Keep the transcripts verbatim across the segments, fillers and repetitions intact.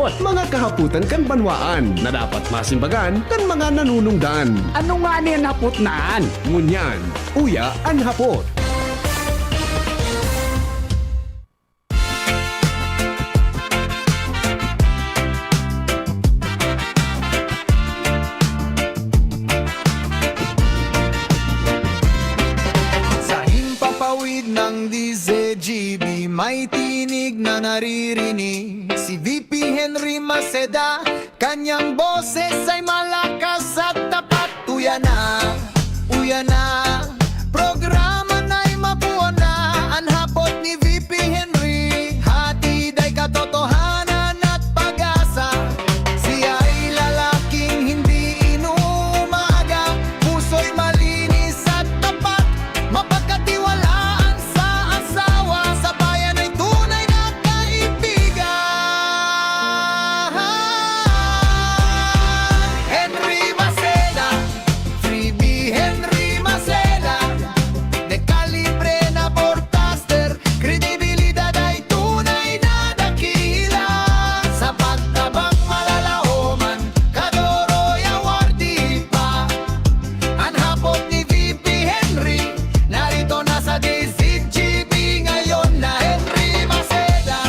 Mga kahapotan kan banwaan na dapat masimbagan kan mga nanunungdan. Ano nga ni an hapot na an? Ngunyan, uya an hapot. Sa himpapawid ng D Z G B, may tinig na naririnig. Si V P Henry Maceda, kanyang boses ay malakas at tapat. Uya na, uya na, programa na'y mabuo na. An hapot ni V P Henry, hatid ay katotohanan at pag-asa. Siya'y lalaking hindi inuumaga, puso'y malinis at tapat, mapagkatiwalaan sa asawa, sa bayan ay tunay na kaibigan. Henry Maceda, Free B Henry Maceda, de kalibre na broadcaster, kredibilidad ay tunay na dakila. Sa pagtabang malalaoman, Kadoroy Awardee pa. An hapot ni V P Henry, narito na sa D Z G B ngayon na Henry Maceda.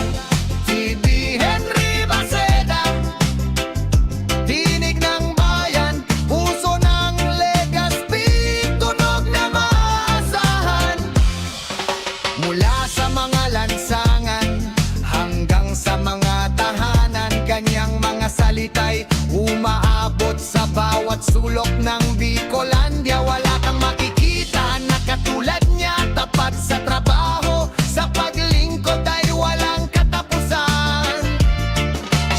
V P Henry Maceda, tinig ng bayan, puso ng Legazpi, tunog na maasahan. Mula sa mga lansangan hanggang sa mga tahanan, kanyang mga salita'y umaabot sa bawat sulok ng Bicolandia. Wala kang makikita na katulad niya, tapat sa trabaho, sa paglingkod ay walang katapusan.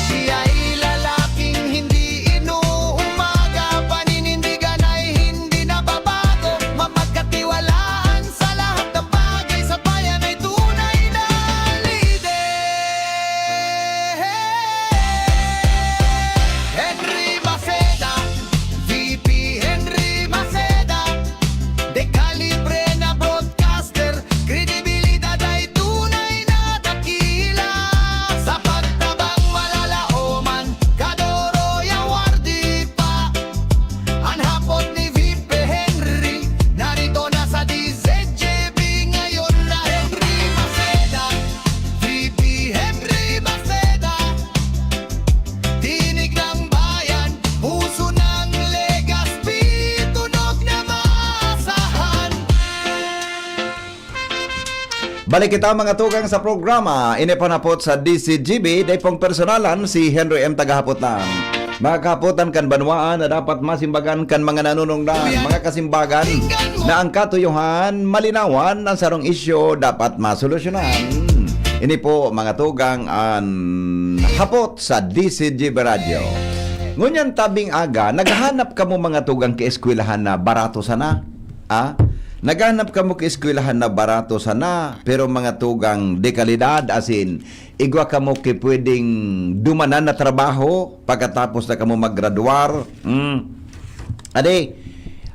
Siya'y lalaking hindi inuumaga, paninindigan ay hindi nababago, mapagkatiwalaan sa lahat ng bagay, sa bayan ay tunay na lider. Henry Maceda, V P Henry Maceda, de kalibre na broadcaster, kredibilidad ay tunay na dakila. Sa pagtabang malalaoman, Kadoroy Awardee pa. An hapot ni V P Henry, narito na sa D Z G B ngayon na Henry Maceda, V P Henry Maceda. Tinig ng bayan, puso ng Legazpi, tunog na maasahan. Balik kita, mga tugang, sa programa. Ini panapot sa D Z G B, dai pong personalan, si Henry M. Tagahapot lang. Mga kahapotan kan banwaan na dapat masimbagan kan mga nanunungdan, mga kasimbagan na ang katuyohan, malinawan, ang sarong isyu dapat masolusyonan. Ini po, mga tugang, an hapot sa D Z G B Radyo. Ngunyan tabing aga, naghahanap kamo, mga tugang, ki eskwelahan na barato sana? Ah? Naghahanap kamo ki eskwelahan na barato sana, pero, mga tugang, de kalidad, asin igwa kamo ki pwedeng dumanan na trabaho pagkatapos na kamo maggraduar. Hmm. Ade,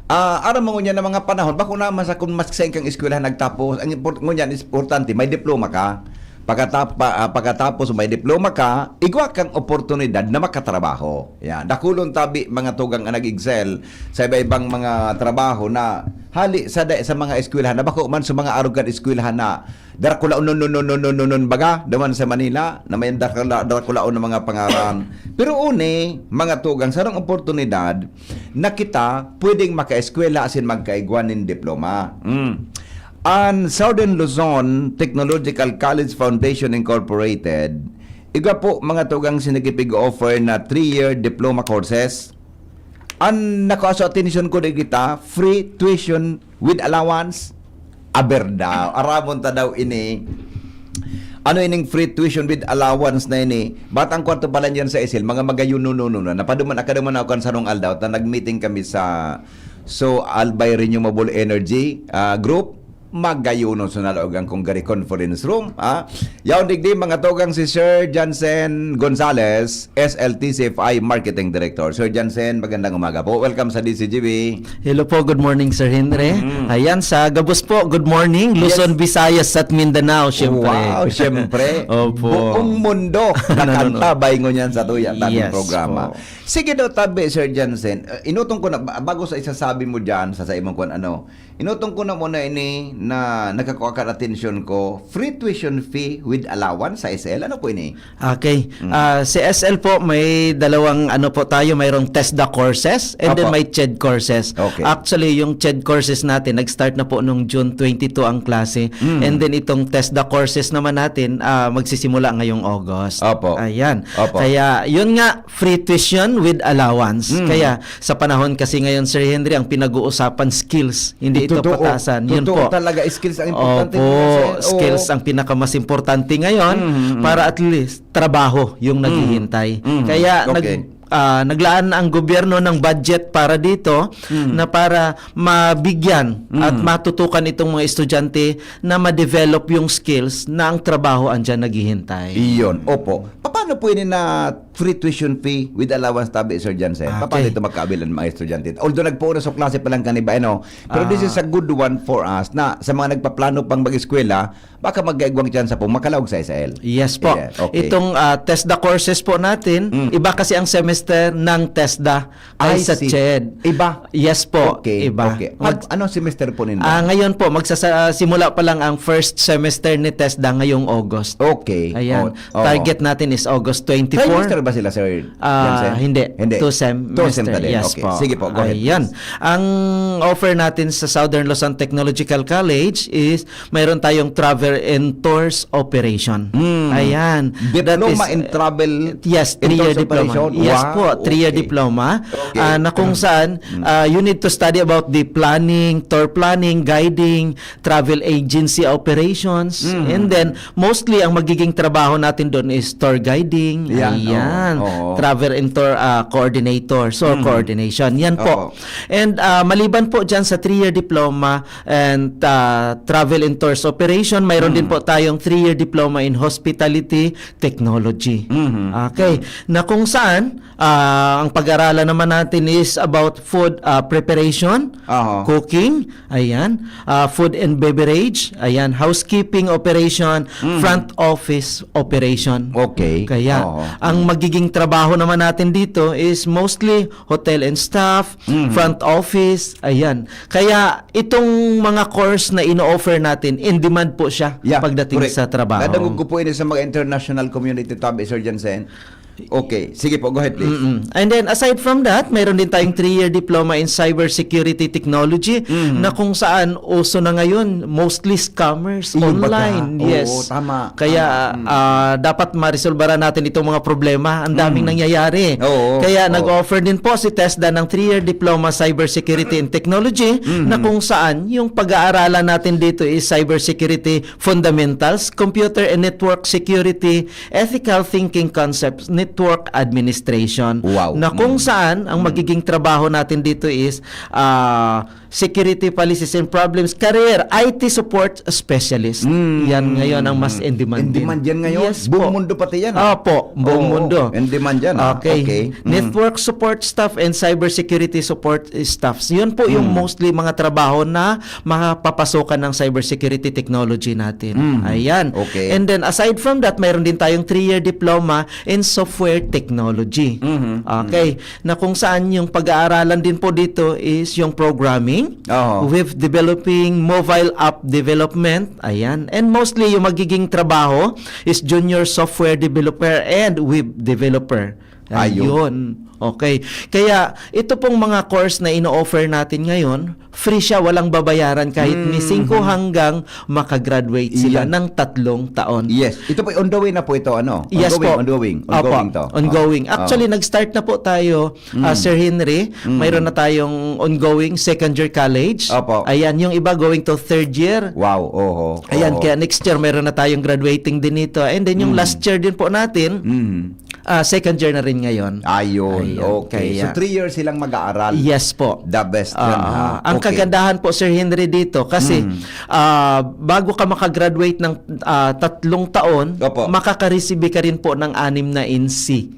ah, aram mo ngunyan na mga panahon, bako naman sa kung mas sain kang eskwelahan nagtapos, ang import-, ngunyan, importante, may diploma ka. Pagkatap-, pa-, ah, pagkatapos may diploma ka, igwa kang oportunidad na makatrabaho. Yan. Dakulon tabi, mga tugang, ang nag-excel sa iba-ibang mga trabaho na hali sa da-, sa mga eskwelahan na bako man sa mga arog kan eskwelahan na Dracula, unon, unon, unon, unon, unon, baga, duman sa Manila, na may Dracula, Draculaon na mga pangaran. Pero uni, mga tugang, sarong oportunidad na kita pwedeng makaeskwela asin magkaigwa nin diploma. Mm. An Southern Luzon Technological College Foundation Incorporated, igwa po, mga tugang, sinigipig offer na three-year diploma courses. An nakaso atensyon ko digita, free tuition with allowance. Aber daw, aramon ta daw ini. Ano ining free tuition with allowance na ini? Ba't ang kwarto pala niyan sa isil? Mga magayon, no, no, no, no. Napaduman, akaduman ako kan sarong aldaw, ta nag-meeting kami sa So Albay Renewable Energy, ah, Group. Magayon sa nalaog ang Conference Room, ha? Yaon digdi, mga tugang, si Sir Jansen Gonzales, S L T C F I Marketing Director. Sir Jansen, magandang umaga po. Welcome sa D C G B. Hello po, good morning, Sir Henry. Mm. Ayan, sa gabos po, good morning, Yes. Luzon, Visayas at Mindanao, syempre. Wow, syempre. Opo. Buong mundo Nanonood. nakanta, baingon yan sa tuya, tamang Yes programa. po. Sige daw, tabi, Sir Jansen. Uh, inutong ko na, ba- bago sa isasabi mo dyan, sa, sa imong kwan, ano, inutong ko na muna ini na nagkakwa ka atensyon ko, free tuition fee with allowance sa S L. Ano po ini? Okay. Mm. Ah, si S L po, may dalawang ano po tayo, mayroong TESDA courses and then Apo. may CHED courses. Okay. Actually, yung CHED courses natin, nag-start na po nung June twenty-two ang klase. Mm. And then itong TESDA courses naman natin, ah, magsisimula ngayong August. Opo. Ayan. Opo. Kaya, yun nga, free tuition with allowance. Mm. Kaya, sa panahon kasi ngayon, Sir Henry, ang pinag-uusapan skills. Hindi ito Totoo. patasan. Yun Totoo po. talaga, skills ang importante Opo, ngayon, sir. Oo. skills ang pinakamas importante ngayon Mm, mm. para at least trabaho yung Mm. naghihintay. Mm. Kaya nag Okay. ah, naglaan ang gobyerno ng budget para dito Mm. na para mabigyan at Mm. matutukan itong mga estudyante na ma-develop yung skills na ang trabaho andyan naghihintay. Iyon, opo. Paano po ini na free tuition fee with allowance, tabi, Sir Jansen? Ah, Paano okay. ito magkaabil ang mga estudyante? Although nagpuunos sa klase pa lang kani ba, ano? Pero this Ah. is a good one for us na sa mga nagpaplano pang mag-eskwela, baka magkaigwang tsansa pong makalaog sa S L. Yes po. Yeah, okay. Itong, ah, TESDA courses po natin, Mm. iba kasi ang semester ng TESDA ay I sa see. CHED. Iba? Yes po, Okay, iba. okay. Mag- Mag- anong semester po ninyo? Ah, ngayon po, magsasa-, simula pa lang ang first semester ni TESDA ngayong August. Okay. Ayan. Oh, oo. Target natin is August twenty-four. Trimester ba sila, sir? Ah, Jansen? hindi. Hindi. Two semester. Two sem ka din. Yes Okay. po. Sige po, go ahead, Ayan. please. Ang offer natin sa Southern Luzon Technological College is mayroon tayong travel and tours operation. Mm. Ayan. Diploma That is, in travel Yes, and three-year tours diploma. operation? Yes Wow, po, three-year okay. diploma. Okay. Ah, na kung Mm. saan, Mm. ah, you need to study about the planning, tour planning, guiding, travel agency operations. Mm. And then, mostly ang magiging trabaho natin doon is tour guiding. Yan, Ayan. oo, oo. Travel and tour, ah, coordinator. So, Mm. coordination. Yan po. Opo. And, ah, maliban po dyan sa three-year diploma and, ah, travel and tours operation, mayroon din Mm. po tayong three-year diploma in hospitality technology. Mhm. Okay. Na kung saan, ah, ang pag-aralan naman natin is about food, ah, preparation, Aha. cooking, ayan, ah, food and beverage, ayan, housekeeping operation, Mm. front office operation. Okay. Kaya, Oo. ang magiging trabaho naman natin dito is mostly hotel and staff, Mhm. front office, ayan. Kaya itong mga course na ino-offer natin, in demand po siya Yeah, pagdating correct. sa trabaho. Nadangog ko po ini sa mga international community, tabi, Sir Jansen. Okay, sige po, go ahead, please. Mm-mm. And then, aside from that, mayroon din tayong three-year diploma in cybersecurity technology Mhm. na kung saan uso na ngayon, mostly scammers Iyo, baga. online. Oo, Yes. tama, Kaya, tama. Mm. ah, dapat maresolbaran natin itong mga problema. Ang daming Mm. nangyayari. Oo, Kaya oo. nag-offer din po si TESDA ng three-year diploma cybersecurity and technology Mm. na kung saan yung pag-aaralan natin dito is cybersecurity fundamentals, computer and network security, ethical thinking concepts, network administration. Wow. Na kung Mm. saan ang Mm. magiging trabaho natin dito is, ah, security policies and problems, career, I T support specialist. Mm. Yan ngayon ang mas in demand In din. demand yan ngayon? Yes Buong po. mundo pati yan, ah? Opo, buong Oo, mundo. in demand yan, ah. Okay. Okay. Mm. Network support staff and cybersecurity support staffs. Yun po yung Mm. mostly mga trabaho na mapapasukan ng cybersecurity technology natin. Mm. Ayan. Okay. And then, aside from that, mayroon din tayong three-year diploma in software technology. Mhm. Okay. Na kung saan yung pag-aaralan din po dito is yung programming, Oo. with developing mobile app development. Ayan. And mostly yung magiging trabaho is junior software developer and web developer. Ayun. Ayun. Okay. Kaya ito pong mga course na ino-offer natin ngayon, free siya, walang babayaran kahit ni Mm. singko hanggang maka-graduate sila Iyan. ng tatlong taon. Yes. Ito po, on the way na po ito, ano? Yes Ongoing, po. ongoing, Opo, ongoing to. ongoing. Ah, Actually, ah. nag-start na po tayo, ah, Mm. Sir Henry. Mm. Mayroon na tayong ongoing second year college. Opo. Ayan, yung iba going to third year. Wow, oho. Ayan, Oo. kaya next year mayroon na tayong graduating din nito. And then yung Mm. last year din po natin, Mm. Ah, second year na rin ngayon. Ayun, Ayun, okay. So, kaya three years silang mag-aaral. Yes po. The best yan, Ah, ha? ang Okay. kagandahan po, Sir Henry, dito kasi Mm. ah, bago ka makagraduate ng ah, tatlong taon, Opo. makakareceive ka rin po ng anim na N C.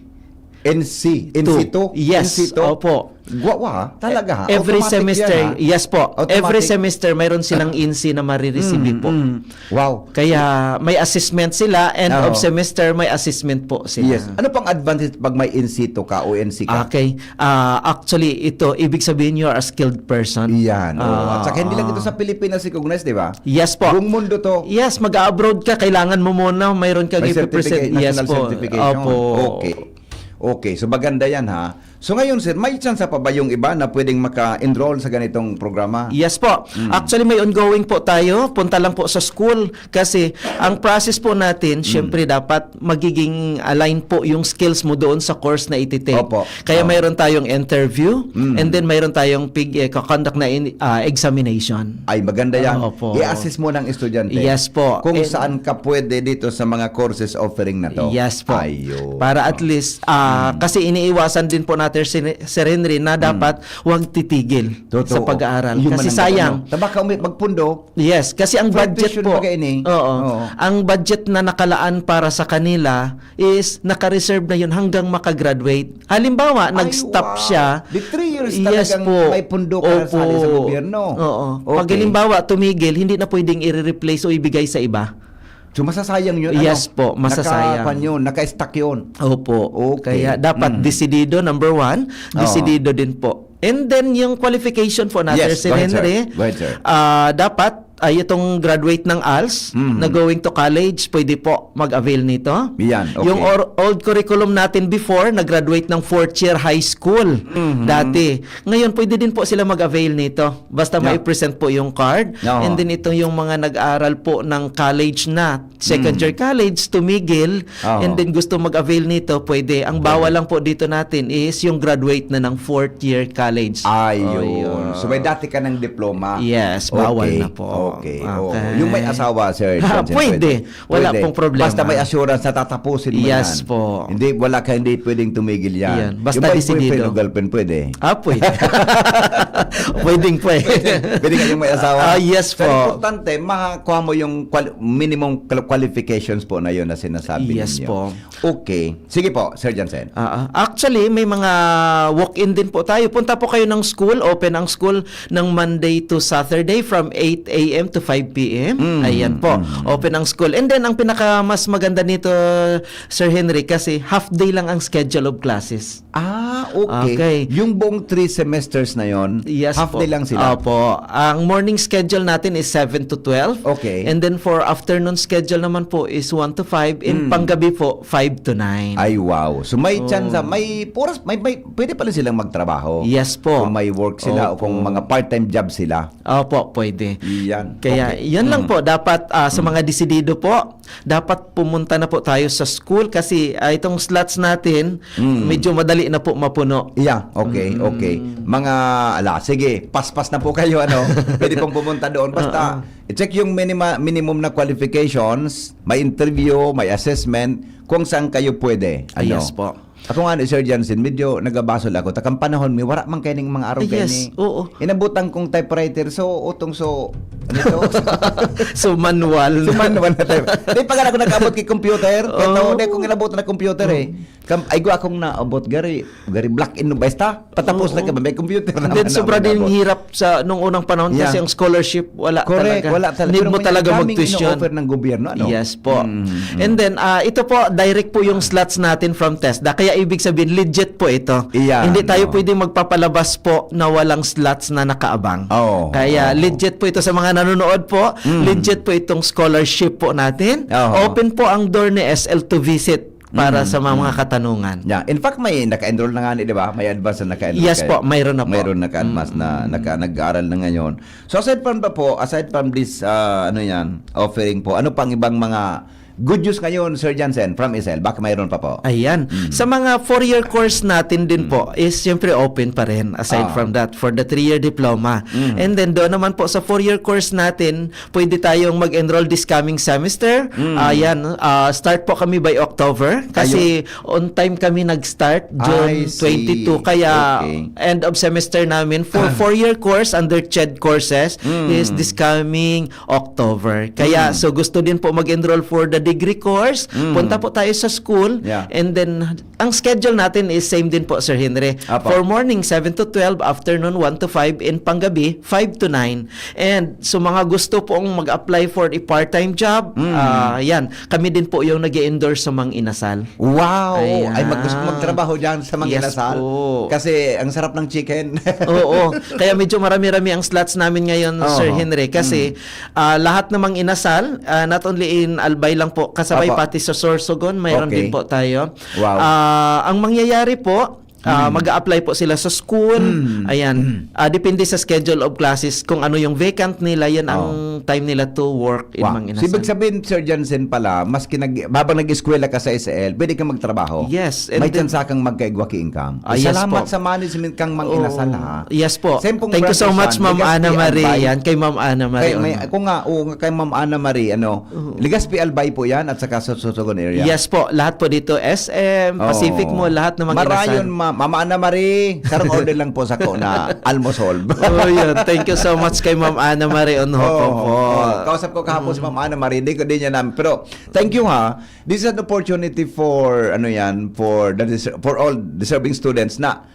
N C, N C two? Yes, N C two? Opo. Gwawa, ha? Talaga, ha? Every Automatic semester, yan, ha? yes po. Automatic. Every semester, mayroon silang N C na marireceive Mm, po. mm. Wow. Kaya may assessment sila and Oo. off semester may assessment po sila. Yes. Ano pang advantage pag may N C two ka o N C ka? Okay. Ah, actually, ito, ibig sabihin you are a skilled person. Yan. oo. Ah, At saka hindi lang ito ah. sa Pilipinas recognized, di ba? Yes po. Buong mundo to. Yes, mag-abroad ka, kailangan mo muna, mayroon kang May ipipresent. certificate, Yes national po. certification. Opo. Okay. Okay. So maganda yan ha. So ngayon sir, may tsansa pa ba yung iba na pwedeng maka-enroll sa ganitong programa? Yes po. Mm. Actually, may ongoing po tayo. Punta lang po sa school. Kasi ang process po natin, Mm. syempre dapat magiging align po yung skills mo doon sa course na ititake. Opo. Kaya Oo. mayroon tayong interview Mm. and then mayroon tayong pig, eh, kakonduct na in, ah, examination. Ay, maganda yan. Opo. I-assist mo ng estudyante Yes po. kung And- saan ka pwede dito sa mga courses offering na to. Yes po. Ayun. Para at least, ah, kasi iniiwasan din po natin si Sir Henry na dapat huwag titigil Totoo. sa pag-aaral. Yung Kasi manang sayang. ano, tabaka umi-, magpundo, Yes, kasi ang Free budget tuition po, baga ini. Oo, Oo. ang budget na nakalaan para sa kanila is naka-reserve na yun hanggang makagraduate. Halimbawa, Ay, nag-stop wow. siya. Di three years Yes talagang po. may pundo ka na Opo. sa gobyerno. Oo. Pag Okay. halimbawa, tumigil, hindi na pwedeng i-replace o ibigay sa iba. So masasayang yun. Yes ano? po, masasayang. Naka-pan yun, naka-stack yun. Opo. Okay. Kaya dapat Mm. desidido, number one, Oo. desidido din po. And then, yung qualification po natin, Yes, Sir go ahead, sir. Henry, Go ahead, sir. ah, dapat ay itong graduate ng ALS Mm. na going to college, pwede po mag-avail nito. Yan, okay. Yung or- old curriculum natin before, nag-graduate ng fourth year high school Mhm. dati. Ngayon, pwede din po sila mag-avail nito. Basta Yeah. may present po yung card. Oo. And then, ito yung mga nag-aaral po ng college na, second Mm. year college, tumigil, Oo. and then gusto mag-avail nito, pwede. Ang bawal lang po dito natin is yung graduate na ng fourth year college. Ayun. Oh, yeah. So may dati ka ng diploma. Yes, bawal Okay. na po. Okay. Okay. Oo. Yung may asawa, sir. Ha, Johnson, pwede. Wala pong problema. Basta may assurance na tatapusin mo Yes yan. po. Hindi, wala ka, hindi pwedeng tumigil yan. Yan. Basta Yung boyfriend desidido. pwede o girlfriend pwede. Ah, pwede. Pwedeng pwede. Pwede kayong may asawa. Ah, yes Pero po. importante, makakuha mo yung qual- minimum qual- qualifications po na yun na sinasabi Yes ninyo. po. Okay. Sige po, Sir Jansen. Ah, ah. Actually, may mga walk-in din po tayo. Punta po kayo ng school. Open ang school ng Monday to Saturday from eight a m to five p m. Mm, Ayan po. mm. Open ang school. And then, ang pinaka mas maganda nito, Sir Henry, kasi half day lang ang schedule of classes. Ah, okay. Okay. Yung buong three semesters na yon, Yes half po. day lang sila. Opo. Ang morning schedule natin is seven to twelve. Okay. And then for afternoon schedule naman po is one to five. In Mm. panggabi po, five to nine. Ay, wow. So may Oh. chance, may oras, may, may, pwede pala silang magtrabaho. Yes po. Kung may work sila o kung Opo. mga part-time job sila. Opo, pwede. Yan. Kaya Okay. yan lang Mm. po, dapat ah, sa mga desidido po, dapat pumunta na po tayo sa school kasi ah, itong slots natin, Mm. medyo madali na po mapuno. Yeah, okay, Mm. okay. Mga, ala, sige, paspas na po kayo, ano. Pwede pong pumunta doon. Basta, Oo. i-check yung minima, minimum na qualifications, may interview, may assessment, kung saan kayo pwede. Ano? Yes po. Ako nga ni Sir Jansen, medyo nagabasol ako. Takang panahon mi, wala man kaining mga araw Yes, kaini. Oo. Inabutan kong typewriter, so, utong so, ano to? So, manual. So, manual na type. Di pa nga ako nag-abot kay computer. Pero Oo. di kong inabutan na computer eh. Kam, ay, gwa akong naabot, gari, gari black in, basta, patapos Oo. na ka, may computer And naman then, na sobra din naabot. hirap sa nung unang panahon kasi Yeah. ang scholarship, wala Correct, talaga. wala talaga. Need Pero mo ngayon, talaga daming mag-tuition. ino-offer ng gobyerno, ano? Yes po. Mm, mm. And then, ah, ito po, direct po yung slots natin from TESDA. Kaya ibig sabihin, legit po ito. Iyan, Hindi tayo oo. pwedeng magpapalabas po na walang slots na nakaabang. Oo, Kaya oo. legit po ito sa mga nanonood po. Mm. Legit po itong scholarship po natin. Oo. Open po ang door ni S L to visit para Mm, sa mga, mga mm. katanungan. Yeah. In fact, may naka-enroll na nga ni, di ba? May advance na naka-enroll Yes kayo. po, mayroon na po. Mayroon naka-advance na, Mm. naka, nag-aaral na ngayon. So, aside from ba po, aside from this, ah, ano yan, offering po, ano pang ibang mga Good news ngayon, Sir Jansen, from S L. Baka mayroon pa po. Ayan. Mm. Sa mga four-year course natin din mm. po, is siyempre open pa rin, aside ah. from that, for the three-year diploma. Mm. And then doon naman po sa four-year course natin, pwede tayong mag-enroll this coming semester. Mm. Ayan, uh, start po kami by October kasi Ayun. on time kami nag-start, June twenty-two. Kaya okay. end of semester namin for four-year course under CHED courses mm. is this coming October. Kaya, mm. so gusto din po mag-enroll for the degree course, mm. punta po tayo sa school, yeah. and then, ang schedule natin is same din po, Sir Henry. Apo. For morning, seven to twelve, afternoon, one to five, and panggabi, five to nine. And so, mga gusto pong mag-apply for a part-time job, mm. uh, yan, kami din po yung nag endorse sa Mang Inasal. Wow! Ayan. Ay, mag-, gusto magtrabaho dyan sa Mang yes, Inasal? Po. Kasi, ang sarap ng chicken. Oo. Kaya medyo marami-rami ang slots namin ngayon, oh. Sir Henry. Kasi, mm. Uh, lahat namang inasal, uh, not only in Albay lang po, kasabay Apo. pati sa Sorsogon, mayroon okay. din po tayo. Wow. Uh, ang mangyayari po, uh, mm. mag-a-apply po sila sa school. Mm. Ayan. Uh, depende sa schedule of classes kung ano yung vacant nila, yan oh. ang time nila to work in wow. Mang Inasal. So, ibig sabihin, Sir Jansen pala, maski nag, habang nag-eskwela ka sa S L, pwede kang magtrabaho? Yes. And may then, tsansa kang magkaigwa ki income. Ah, yes Salamat po. sa management kang Mang oh, Inasal, ha? Yes po. Thank you so much, Ma'am Ana Marie. Yan, kay Ma'am Ana Marie. Kay, may, kung nga, oo, kay Ma'am Ana Marie, ano, uh-huh. Legazpi Albay po yan at saka sa Sorsogon area. Yes po, lahat po dito, S M, oh. Pacific Mall, lahat naman Marayon, Ma'am Ana Marie, sarang order lang po sa ko na almusol. Oh, yun. Thank you so much kay Ma'am Ana Marie Onhopo oh, po. Oh. Kausap ko kahapon mm. si Ma'am Ana Marie, hindi ko din niya namin. Pero, thank you ha. This is an opportunity for, ano yan, for the deser- for all deserving students na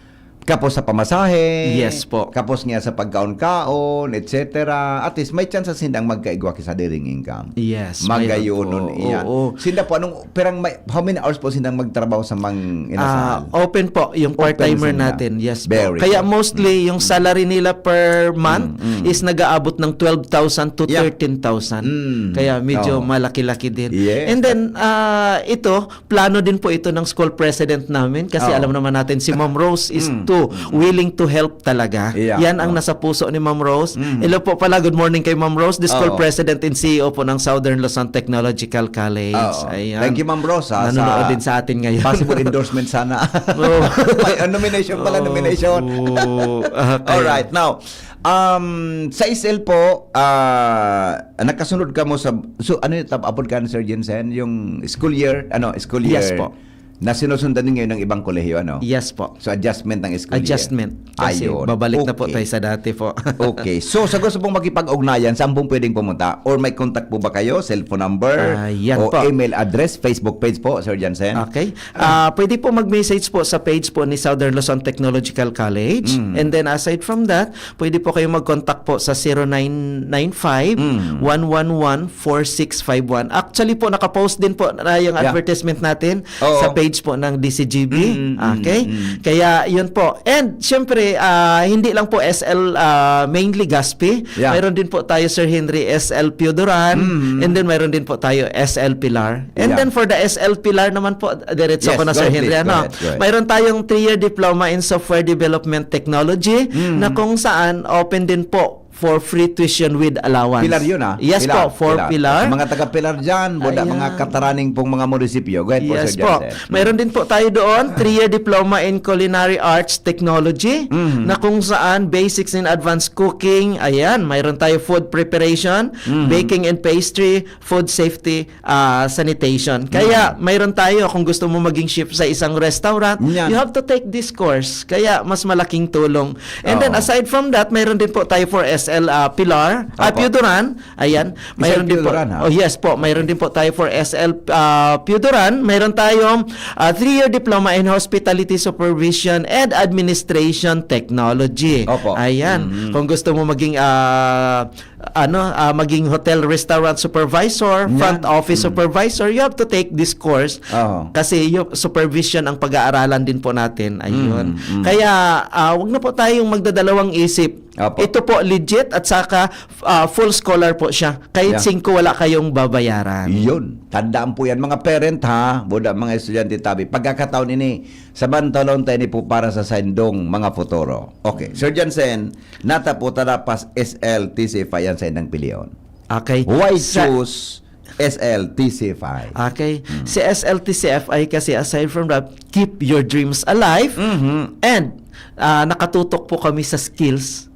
kapos sa pamasahe, yes po. Kapos niya sa pagkaon-kaon, et cetera. At least, may chance sindang magkaigwa ki sadiring income. Yes, magayon iya. Oo. Sinda po, anong, perang may, how many hours po sindang magtrabaho sa Mang Inasal? Ah, open po, yung part-timer natin. Yes po. Very Kaya good. mostly, mm. yung salary nila per month mm, mm. is nag-aabot ng twelve thousand to yeah. thirteen thousand. Mm. Kaya medyo oh. malaki-laki din. Yes. And then, uh, ito, plano din po ito ng school president namin kasi oh. alam naman natin si Ma'am Rose is mm. too willing to help talaga. Yeah. Yan ang oh. nasa puso ni Ma'am Rose. Mm. Hello po pala, good morning kay Ma'am Rose, the school oh. president and C E O po ng Southern Luzon Technological College. Oh. Ayan. Thank you, Ma'am Rose. Ha, Nanonood sa din sa atin ngayon. Possible endorsement sana. oh. May, uh, nomination pala, oh. nomination. Oh. Okay. All right. Now, um, sa S L po, uh, nagkasunod ka mo sa, so ano yung apod ka, Sir Jensen? Yung school year, ano, school year? Yes po. Na sinusundan din ngayon ng ibang kolehiyo, ano? Yes po. So, adjustment ng school adjustment. Year. Kasi Ayun. babalik okay. na po tayo sa dati po. okay. So, sa gusto pong makipag-ugnayan, saan pong pwedeng pumunta? Or may contact po ba kayo? Cellphone number? Uh, yan o po. email address? Facebook page po, Sir Jansen? Okay. Uh, pwede po mag-message po sa page po ni Southern Luzon Technological College. Mm. And then, aside from that, pwede po kayo mag-contact po sa zero nine nine five, one one one, four six five one. Actually po, nakapost din po na yung yeah. advertisement natin Oo. sa page po ng D C G B. Mm, mm, okay? Mm. Kaya yun po. And syempre, uh, hindi lang po S L uh, ah, mainly Gaspi. Yeah. Mayroon din po tayo, Sir Henry, S L Pioduran. Mm. And then mayroon din po tayo S L Pilar. And yeah. then for the S L Pilar naman po, diretso yes, ko na, Sir Henry. Ahead, ano? Mayroon tayong three-year diploma in software development technology mm. na kung saan open din po for free tuition with allowance. Pilar yun, ah. Yes Pilar, po, for Pilar. Pilar. Sa mga taga-Pilar dyan, buda, mga kataraning pong mga munisipyo. Go ahead po, yes Sir po. Jansen. Mayroon din po tayo doon, three-year diploma in culinary arts technology mm-hmm. na kung saan basics in advanced cooking, ayan, mayroon tayo food preparation, mm-hmm. baking and pastry, food safety, uh, sanitation. Kaya mm-hmm. mayroon tayo, kung gusto mo maging chef sa isang restaurant, Yan. you have to take this course. Kaya mas malaking tulong And then aside from that, mayroon din po tayo for S L uh, Pilar, uh, Pioduran. Ayan, mayroon din po. Oh yes po, mayroon din po tayo for S L uh, Pioduran. Mayroon tayong uh, three-year diploma in hospitality supervision and administration technology. Opo. Ayan, mm-hmm. kung gusto mo maging uh, ano, uh, maging hotel restaurant supervisor, Yan. front office mm. supervisor, you have to take this course. Oh. Kasi yung supervision ang pag-aaralan din po natin. Ayun. Mm, mm. Kaya uh, wag na po tayong magdadalawang isip. Opo. Ito po legit at saka uh, full scholar po siya. Kahit yeah. singko wala kayong babayaran. Yun. Tandaan po yan mga parent ha, buda mga estudyante tabi. Pagkakataon ini, sa bantalon tayo ini po para sa sendong mga futuro. Okay. Sir Jansen, Nata po tara pas S L T C F I yan sa indang pilion. Okay. Why sa, choose S L T C F I. Okay. Si S L T C F I kasi, aside from that, keep your dreams alive. Mhm. And, ah, nakatutok po kami sa skills.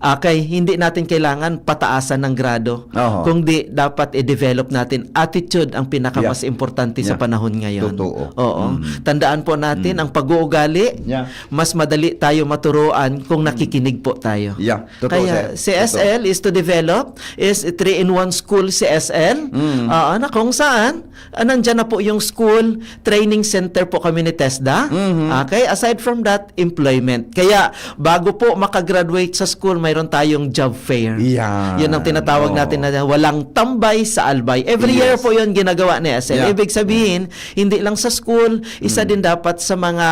Okay, hindi natin kailangan pataasan ng grado, Oho. kundi dapat i-develop natin attitude, ang pinakamas Yeah. importante sa Yeah. panahon ngayon. Totoo. Oo. Mm. Tandaan po natin, Mm. ang pag-uugali, Yeah. mas madali tayo maturuan kung Mm. nakikinig po tayo. Yeah. Totoo, Kaya sir. si Totoo. S L is to develop, is three-in-one school si S L. Mm. Oo, na kung saan, ah, nandyan na po yung school, training center po kami ni TESDA. Mhm. Okay, aside from that, employment. Kaya bago po makagraduate sa school, mayroon tayong job fair. Yan. Yun ang tinatawag Oo. natin na walang tambay sa albay. Every year Yes. po yun ginagawa ni S L. Yeah. Ibig sabihin, hindi lang sa school, isa Mm. din dapat sa mga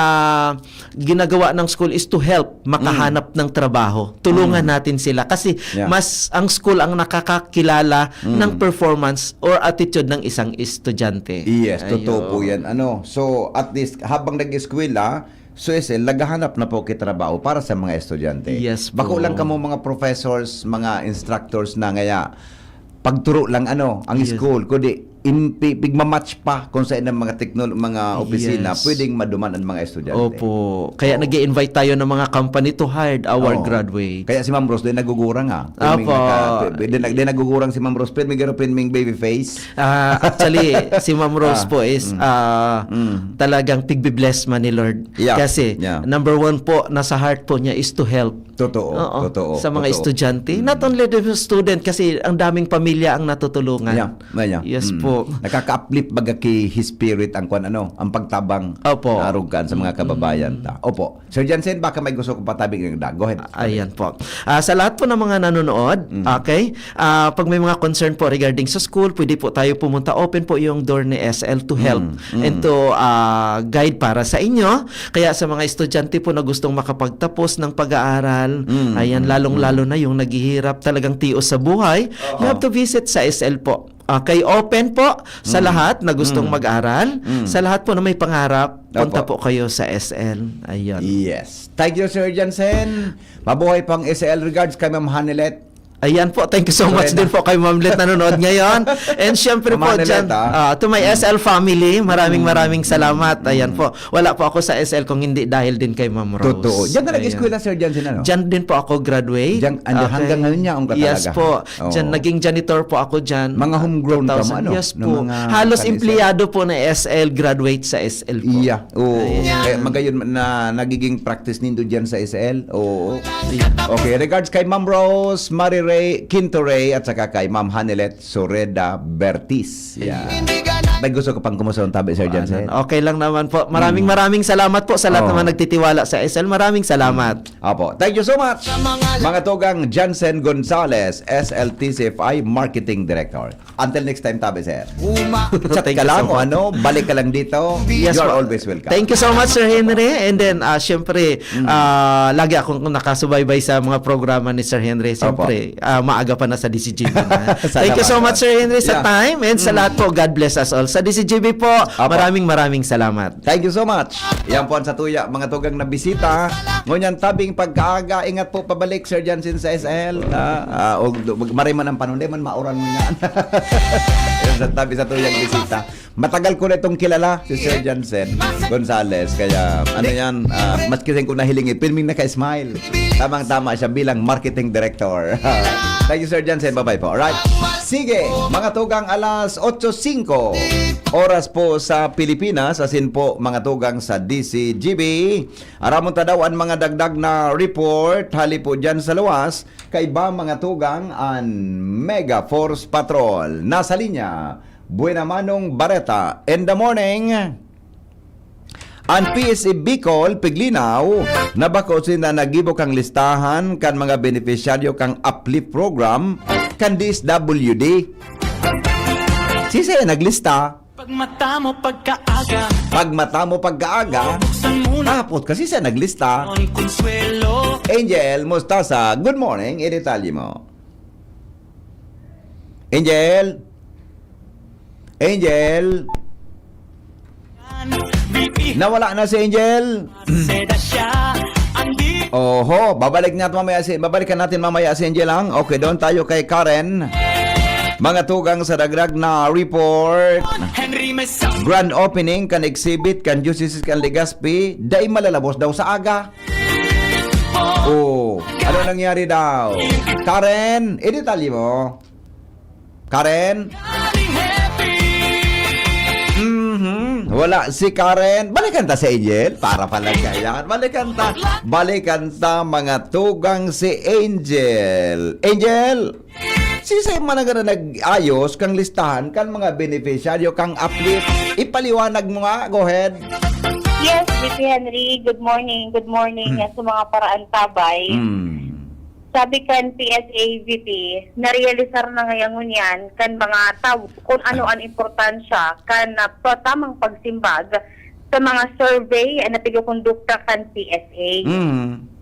ginagawa ng school is to help makahanap Mm. ng trabaho. Tulungan Mm. natin sila kasi Yeah. mas ang school ang nakakakilala Mm. ng performance or attitude ng isang estudyante. Yes, totoo Ayun. po yan. Ano, so, at least, habang nag-eskwela, so, S L, naghahanap na po kay trabaho para sa mga estudyante. Yes Bako po. lang kamo mga professors, mga instructors na ngaya, pagturo lang, ano, ang Yes. school, kundi in, pi-, pigmamatch pa kung saan ang mga teknol-, mga opisina, Yes. pwedeng maduman ang mga estudyante. Opo. Kaya Oo. nag-i-invite tayo ng mga company to hire our Oo. graduates. Kaya si Ma'am Rose, di nagugurang, ah. Pirming Apo. naka-, di, di, di nagugurang si Ma'am Rose, pirmi garo, pirming baby face. Ah, actually, si Ma'am Rose Ah, po is, mm. ah, Mm. talagang tigbi-bless man ni Lord. Yeah, Kasi, yeah. number one po, nasa heart po niya is to help. Totoo, Oo, totoo, sa mga totoo. estudyante. Mm. Not only the student, kasi ang daming pamilya ang natutulungan. Yeah, yeah, yeah. Yes Mm. po. Nakaka-uplift baga ki his spirit ang kwan, ano, ang pagtabang Opo. na arog kaan sa mga Mm. kababayan ta. Opo. Sir Jansen, baka may gusto kong patabing yung da. Go ahead. Ah, ayan po. Ah, sa lahat po ng mga nanonood, Mm. okay, ah, pag may mga concern po regarding sa school, pwede po tayo pumunta. Open po yung door ni S L to help Mm. Mm. and to, ah, guide para sa inyo. Kaya sa mga estudyante po na gustong makapagtapos ng pag-aaral, Mm. ayan, Mm. lalong-lalo na yung naghihirap, talagang tios sa buhay, you Oo. have to visit sa S L po. Okay, open po sa Mm. lahat na gustong Mm. mag-aral. Mm. Sa lahat po na may pangarap, punta Opo. po kayo sa S L. Ayun. Yes. Thank you, Sir Jansen. Mabuhay pang S L. Regards kay Ma'am Hanilet. Ayan po, thank you so much Sorry din na. po kay Ma'am Let nanonood ngayon. And syempre Ma'am po, Hanilet, dyan, ah. ah, to my Mm. S L family, maraming, Mm. maraming salamat. Ayan Mm. po. Wala po ako sa S L kung hindi dahil din kay Ma'am Rose. Totoo. Diyan ka Ayan. nag-eskwela, Sir Jansen, ano? Diyan din po ako graduate. Diyan, and Okay. hanggang ngayon niya ang Yes katalaga. po. Oo. Diyan, naging janitor po ako diyan. Mga homegrown ka, Two thousand. ano? Yes Na po. mga Halos kanisel. empleyado po na S L graduate sa S L po. Iya. Oo. Ayan. Kaya magayon na nagiging practice nindo diyan sa S L. Oo. Iya. Okay. Regards kay Ma'am Rose, Marie Ray, Quinto Ray, at saka kay Ma'am Hanelet Soreda Bertis. Yeah. May gusto ka pang kumusta ang tabi, Sir Jansen? Ano, okay lang naman po. Maraming, Mm. maraming salamat po sa lahat Oo. naman nagtitiwala sa S L. Maraming salamat. Apo. Thank you so much, mga tugang Jansen Gonzalez, S L T C F I Marketing Director. Until next time, tabi, sir. Chat Thank ka you lang so o much. ano, balik ka lang dito. Yes You are po. always welcome. Thank you so much, Sir Henry. And then, ah, syempre, Mm. ah, lagi akong nakasubaybay sa mga programa ni Sir Henry. Opo. Siyempre, ah, maaga pa na sa D C G B na. Salamat Thank you so po. much, Sir Henry, sa Yeah. time. And sa Mm. lahat po, God bless us all. Sa D C G B po, Opo. maraming, maraming salamat. Thank you so much. Yan po ang satuya, mga tugang na bisita. Ngunyan tabing pagkaaga, ingat po pabalik, Sir Jansen, sa S L. Ah, ah, og, og maray man ang panahon, di man mauran mo yan. Yan sa tabi sa tuyang bisita. Matagal ko na itong kilala, si Sir Jansen Gonzalez. Kaya, ano yan, ah, maski saan ko nahiling, eh, pirming naka-smile. Tamang-tama siya bilang marketing director. Thank you, Sir Jansen. Bye-bye po. Alright. Sige, mga tugang, alas otso singko. Oras po sa Pilipinas, asin po, mga tugang, sa D C G B. Aramon ta daw an mga dagdag na report hali po diyan sa luwas. Kaiba, mga tugang, an Mega Force Patrol. Nasa linya, Buena Manong Bareta in the morning. An P S A Bicol, piglinaw, na bako sinda naggibo kan listahan kan mga benepisyaryo kan uplift program kan D S W D. Sisay an naglista? Pagmata mo pagkaaga. Pagmata mo pagkaaga. Buksan mo na. Tapos kasi siya naglista. Ang konsuelo. Angel Mostasa, good morning. Idetalye mo. Angel? Angel? Yan. Nawala na si Angel. Seda siya. Ang di- Oho, babalik natin mamaya si, babalikan natin mamaya si Angel, ang. Okay, doon tayo kay Karen. Mga tugang sa dagrag na report. Henry Mesa. Grand opening kan exhibit kan Diocese kan Legazpi, dai malalabos daw sa aga. Oh, ano nangyari daw? Karen, idetalye mo. Karen? Mhm. Wala si Karen. Balikan ta si Angel. Para pala kaya. Balikan ta. Balikan ta, mga tugang, si Angel. Angel! Sisay man na nag-ayos kang listahan kan mga benepisyaryo kang uplift? Ipaliwanag mo nga. Go ahead. Yes, V P Henry, good morning. Good morning Hmm. nga sa mga paraantabay. Hmm. Sabi kan P S A V P, narealisar na ngayon yan kan mga tawo kung ano ang importansya kan ah, pa- tamang pagsimbag sa mga survey na pigkukondukta kan P S A. Hmm.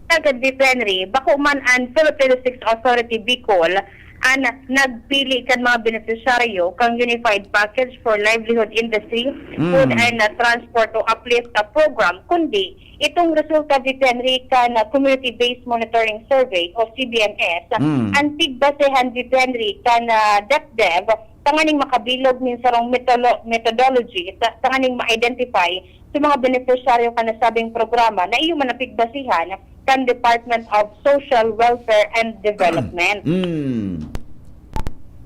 Sagad V P Henry, bako man an Philippine Districts Authority Bicol an nagpili kan mga benepisyaryo kan Unified Package for Livelihood Industry, Mm. Food and uh, Transport o uplift uh, program, kundi itong resulta V P Henry kan uh, Community-Based Monitoring Survey o C B M S, Mm. an pigbasehan V P Henry kan uh, DepDev tanganing makabilog nin sarong metolo- methodology ta- tanganing ma-identify sa mga benepisyaryo kan nasabing programa na iyo man ang pigbasihan kan Department of Social Welfare and Development. Hmm.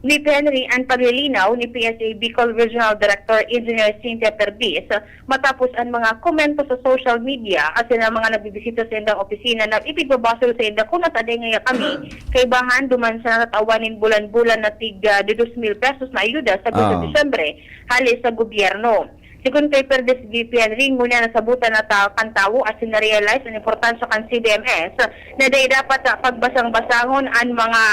V P Henry, an paglilinaw ni P S A Bicol Regional Director Engineer Cynthia Perdiz matapos an mga komento sa social media asin ang mga nagbibisita sa indang opisina na ipigbabasol sa inda kun nataday ngaya kami kaibahan duman sa natatawan nin bulan-bulan na tig ah, dos mil pesos na ayuda sa Ah. Disyembre hali sa gobyerno. Sigon kay Perdiz V P Henry, ngunyan nasabutan na ta kan tawo asin na-realize an importansya kan C B M S na dai dapat ah, pagbasang-basahon an mga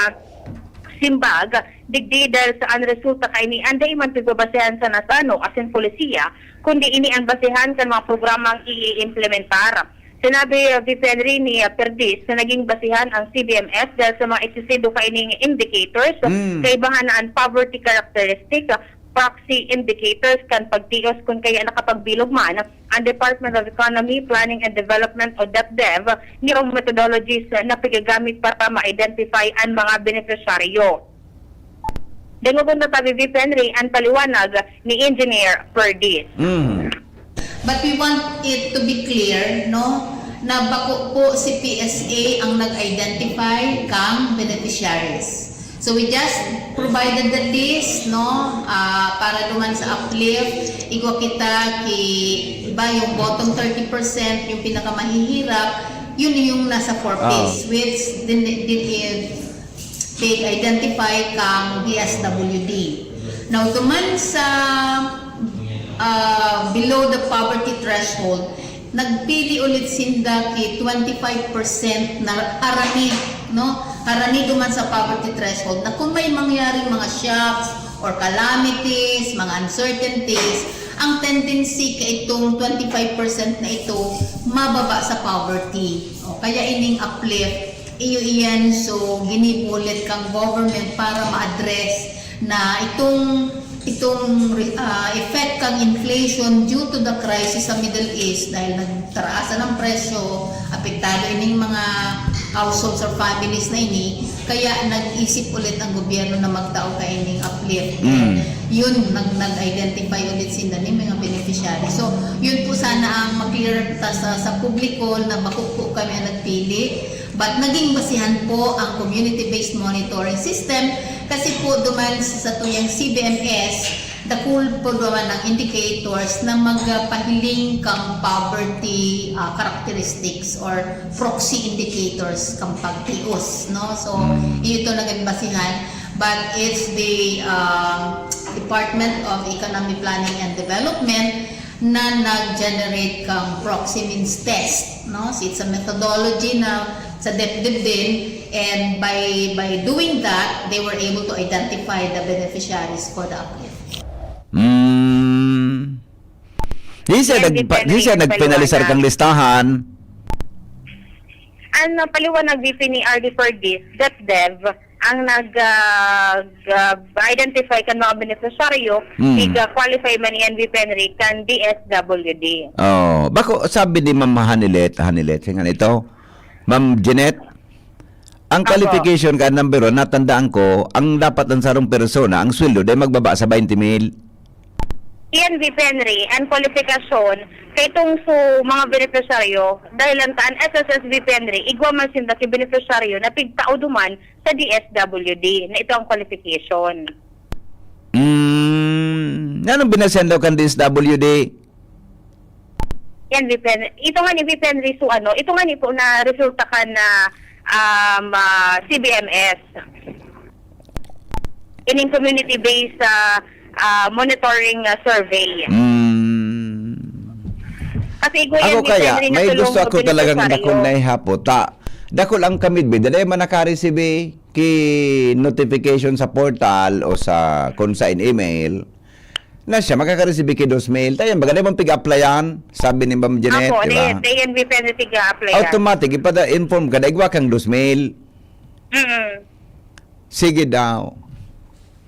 simbag, digdi dahil sa an resulta kaini an dai man pigbabasehan sa nasano asin polisiya, kundi ini an basehan kan mga programang iimplementar. Sinabi uh, V P Henry ni uh, Perdiz na naging basehan ang C B M S dahil sa mga eksisido kaining indicators, Mm. kaibahan na an poverty characteristic, proxy indicators kan pagtios kun kaya nakapagbilog man ang Department of Economy, Planning and Development o DepDev nirong methodologies na pigagamit para ma-identify an mga benepisyaryo. Dangogon na tabi V P Henry an paliwanag ni Engineer Perdiz. Mm. But we want it to be clear, no, na bako po si P S A ang nag-identify kang beneficiaries. So we just provided the list, no, ah, para duman sa uplift, igwa kita ki, iba yung bottom thirty percent, yung pinakamahihirap, yun yung nasa four Ah. Ps, which din, din, pig-identify kang D S W D. Now, duman sa ah, below the poverty threshold, nagpili ulit sinda ki twenty-five percent na harani, no? Harani duman sa poverty threshold na kung may mangyaring mga shocks or calamities, mga uncertainties, ang tendency kaitong twenty-five percent na ito mababa sa poverty. O, kaya ining uplift, iyo iyan, so ginibo ulit kang government para ma-address na itong itong ah, effect kang inflation due to the crisis sa Middle East dahil nagtaasan ang presyo, apektado ining mga households or families na ini, kaya nag-isip ulit ang gobyerno na magtao kaining uplift. Mm. Yun, nag nag-identify ulit sinda ni mga beneficiary. So, yun po sana ang maklear ta sa, sa publiko na bako po kami ang nagpili. But naging basihan po ang community-based monitoring system kasi po duman sa, sa tuyang C B M S, dakul po duman ang indicators na magpahiling kang poverty ah, characteristics or proxy indicators kang pagtios, no? So, ito naging basihan. But it's the um, Department of Economic Planning and Development na nag-generate kang proxy means test, no? So it's a methodology na sa DepDev din, and by by doing that, they were able to identify the beneficiaries for the uplift. Mm. Di siya, Yan, nagpa, depende di siya sa nagpinalisar paliwanag. Kang listahan. Ang paliwanag V P ni R D four D, DepDev, ang nag ah, ah, identify kan mga beneficiaryo, Hmm. iga qualify man yan V P Henry kan D S W D. Oh, bako sabi ni Ma'am Hanilet, Hanilet, singan ito. Ma'am Jeanette, Ang Opo. Qualification ka, number one, natandaan ko, ang dapat ang sarong persona, ang sweldo, dai magbaba sa twenty mil. Iyan, V P Henry, ang kwalifikasyon, kay itong su mga benepisyaryo, dahil ang taan S S S V P Henry, igwa man sinda ki benepisyaryo na pigtao duman sa D S W D, na ito ang qualification. Mm, anong binasihan daw kan D S W D? Yan, V P N. Ito nga ni V P N Riso, ano, ito nga ni po na resulta kan, ah, um, ah, C B M S. Ining community-based, ah, ah, monitoring, ah, survey. Hmm. Kasi, Kuya, Ako V P N kaya, rin may natulong gusto sa ako talagang benepisaryo. Dakong naihapot. Ta, dakul ang kamidbid. Dali man nakaresibi ki notification sa portal o sa kung sa in email. Na siya, makakaresibi ki dos mil. Tayo, baga naman piga-applyan, sabi ni Ma'am Janet, Apo, di ba? Dayan, dayan, V P N tig-a-applyan. Automatic, ipada-inform ka, daigwa kang dos mil. Mm. Sige daw.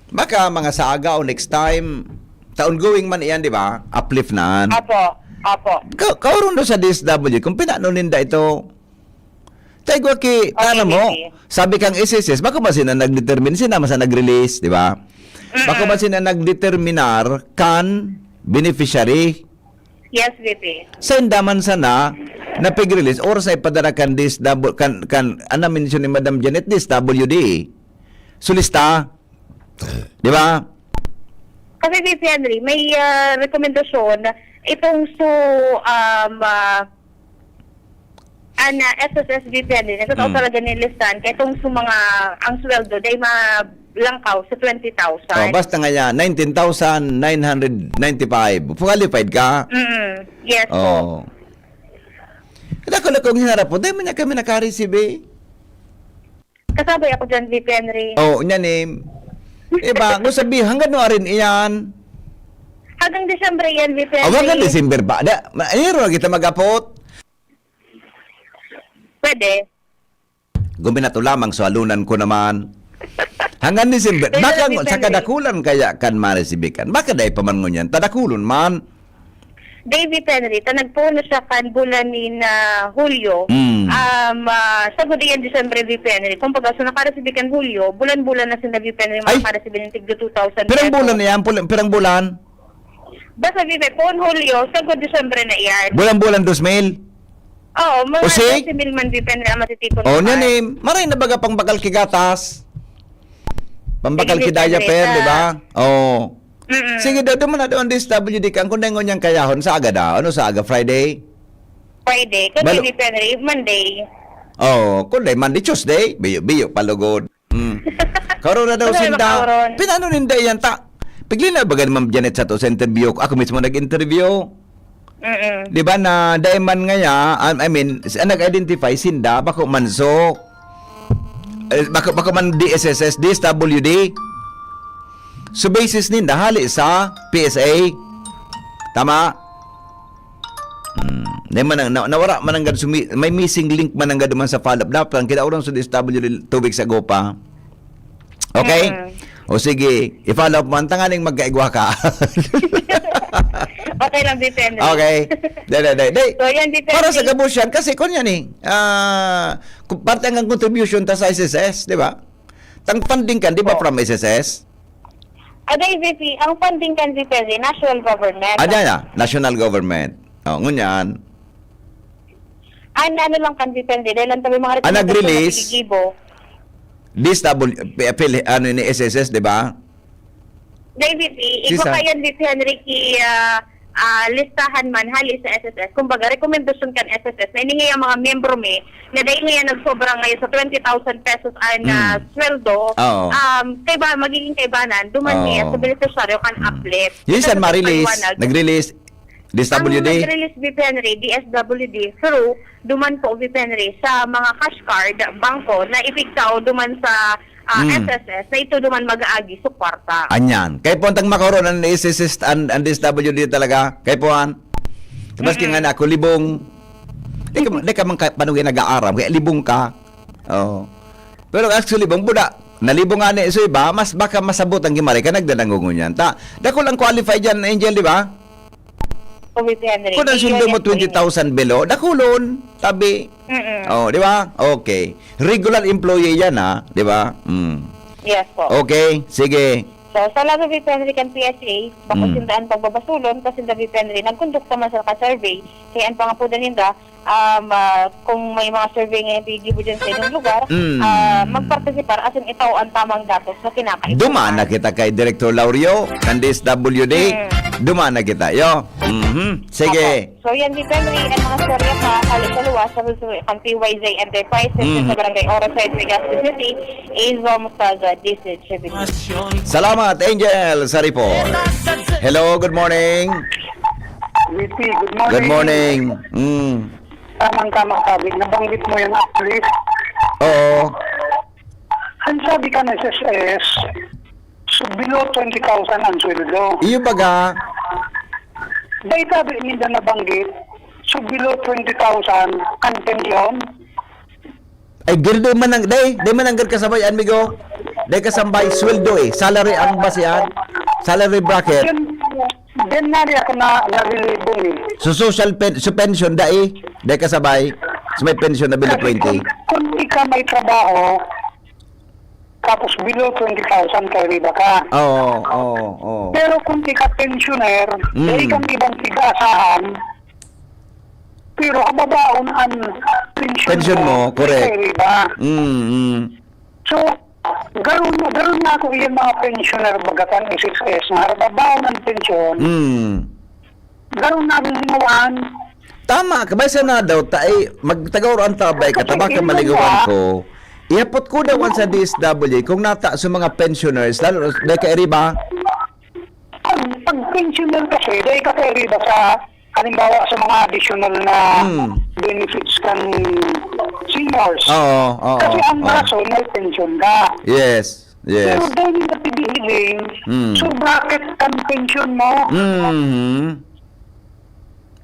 Baka mga sa aga o next time, ta ongoing man iyan, di ba? Uplift na. Apo, apo. Ka kauron do sa D S W, kung pinano ninda ito, taigwa ki, Okay, tana mo, V P. Sabi kang S S S, bako man sila nag-determine, sila man sa nag-release, di ba? Mm-mm. Bako man sila nagdeterminar kan beneficiary. Yes, V P. Sa inda man sana, na pig-release, oras na ipadara kan D S W, kan, kan, ana mention ni Madam Janet, D S W D. Sulista. Di ba? Kasi, V P Henry, may, ah, rekomendasyon itong su, um, ah, ana, S S S V P Henry, nagkataon Mm. talaga ni Lisan, kaya itong su mga, ang sweldo, dahil malangkaw sa twenty thousand. Oh, basta nga yan, nineteen thousand nine hundred ninety-five. Qualified ka? Mm, yes po. Oh. Kada ko lang kung hinarap po, dahil man niya kami nakareceive eh. Kasabay ako dyan, V P Henry. Oh, unya ni, iba, kung sabi, hanggang no arin iyan? Hanggang Disyembre yan, V P Henry. Oh, hanggang December ba? Da, ma-, ayun, kita mag-apot. Pwede. Guminato lamang, so alunan ko naman. Hanggang December. Pwede Baka na, sa V P Henry. Kadakulan kaya kan maresibikan. Baka dai pa man ngunyan. Tadakulon man. Day, V P Henry, ta nagpoon na siya kan bulan ni na Hulyo. Mm. Um, ah, sagod iyan Disyembre, V P Henry. Kumbaga, so nakaresibi kan Hulyo, bulan-bulan na sila, V P Henry, Ay! Makakaresibi ng tig two thousand Pirang pesos. Bulan na yan? Pul-, pirang bulan? Basta, V P, poon Hulyo, sagod Disyembre na iyan. Bulan-bulan, dos mil? Oo, mga O, si? Dos mil man, V P Henry, ang matitipon Oh, mo niyan pa. Eh. Maray na baga pang bakal ki gatas. Pambakal Sige, ki diaper, Sandrita. Di ba? Oo. Mm-mm. Sige, do, duman na doon, D S W D ka. Kung ngunyan kayahon, sa aga daw. Ano sa aga? Friday? Friday. Kung Balo- hindi Friday, Monday. Oo, kung di Monday, Tuesday, biyo-biyo, palugod. Mm. Karon na daw Ano, sinda. Makaoron? Pinano ninda yan, ta? Pigli na ba ganun, Ma'am Janet, sa to, sa interview? Ako mismo nag-interview. Mm-mm. Di ba na, dai man ngaya, um, I mean, s-, ang nag-identify, sinda, bako man so, eh, bako, bako man D S S S, D S W D. So, basis ninda, hali sa P S A. Tama? Hmm. Di man ang, na-, nawara man ang gad sumi-, may missing link man ang gad man sa follow-up. Dapat ang kinauran sa D S W D two weeks ago pa. Okay? Mm. O sige, i-follow up mo. Ang tanganing magkaigwa ka. Okay lang, V P Henry. Okay. Dai, dai, dai, dai. So, yan, V P Henry. Para sa gabos yan, kasi kung yan eh, ah, kung parte ang contribution ta sa S S S, di ba? Tang funding kan, di ba, Oo. From S S S? Ah, dai, V P, ang funding kan, V P Henry, national government. Ah, yan, yan. National government. O, ngunyan. An, ano lang kan, V P Henry, dahil lang tabi mga Ah, rekomendasyon na nag-release? Pinigibo. This double, P-, P-, ano ni S S S, di ba? Dai, V P, Si igwa Sa- kayan, V P Henry, ki, ah, ah, listahan man, hali sa S S S. Kumbaga, rekomendasyon kan S S S na ini nga yung mga miyembro mi, na dahil nga yan nagsobra ngayon sa twenty thousand pesos ang, ah, Hmm. sweldo, Oo. um, kaiba, magiging kaibanan, duman Oo. niya sa benepisyaryo kan Hmm. uplift. Yun Ito saan sa ma-release? paliwanag. Nag-release? Ang D S W D? Nag-release, V P Henry, D S W D, through, duman po, V P Henry, sa mga cash card, bangko, na ipigtao duman sa, ah, Mm. S S S, na ito duman mag-aagi sa kwarta. Anyan. Kay po ang tagmakaroon ang S S S, ang, ang D S W D talaga. Kay po, an? Maski Mm-mm. nga na ako, libong. Di ka, di ka man ka, paano kayo nag-aaram? Kaya libong ka. Oo. Pero actually, bang buda, nalibong nga na iso iba, mas baka masabot ang gimari ka, nagdadangungon yan. Ta, dakul ang qualified yan, Angel, di ba? Kung ang sweldo mo twenty thousand below, dakulon, tabi. Mm-mm. Oh, di ba? Okay. Regular employee yan, ha? Di ba? Mm. Yes po. Okay, sige. So, sa lado, V P Henry, kan P S A, bako Mm. sinda an pagbabasulon, kasi sinda, V P Henry, nagkondukta man sa ka-survey, kaya an pangapodan ninda, um, ah, kung may mga survey nga gibo dyan sa inyong lugar, Mm. ah, magpartisipar asin itao an tamang datos na kinakaipuhan. Duman na kita kay Director Laurio, kan D S W D. Mm. Duman na kita, yo. Mhm. Sige. Apo. So, yan, V P Henry, ang mga storya pa, hali sa luwas, sa susunod, kan P Y Z Enterprises, Mhm. sa Barangay Oro Side, Legazpi City, Azo Mostaza, D Z H B T. Salamat, Angel, sa report. Hello, good morning. V P, good morning. Good morning. Mm. Tamang-tama sabi, nabanggit mo yung uplift. Oo. Ang sabi kan S S S, so below twenty thousand ang sweldo. Iyo baga. Dahil sabi ninda nabanggit, so below twenty thousand ang pensyon. Ay, gil, di man ang, di, di man ang gil kasabay, amigo. Di kasabay, sweldo eh. Salary ang basihan. Salary bracket. Yan, yan na rin ako na nalilibong eh. So, social pen-, so pension, dai, di kasabay. So, may pension na below Kasi twenty. Kung, kung ika may trabaho, tapos below twenty thousand kairiba ka. Oo, oo, oo. Pero kung ika pensioner, Mm. dai kang ibang pig-aasahan, pero hababaon an pension Pension mo, mo, correct. kairiba. Mm, mm. So, garo na, garo na ako yung mga pensioner baga kan S S S, nga hababaon an pension. Mm. Garo na rin hingawaan. Tama ka, bay, sa na daw, ta, ay, magtagaw ang tabay ka, Okay, tabaka yun maligawan nga. ko. Ihapot ko daw sa D S W, kung nata sa mga pensioners, lalo, dahil kairiba? Pag, pag pensioner kasi, dahil ka kairiba sa, halimbawa, sa mga additional na Hmm. benefits kan seniors. Oo, oo, Kasi ang oo. rason, may pension ka. Yes, yes. Pero dahil yung natibihiling, Hmm. so bracket kan pension mo. Mhm.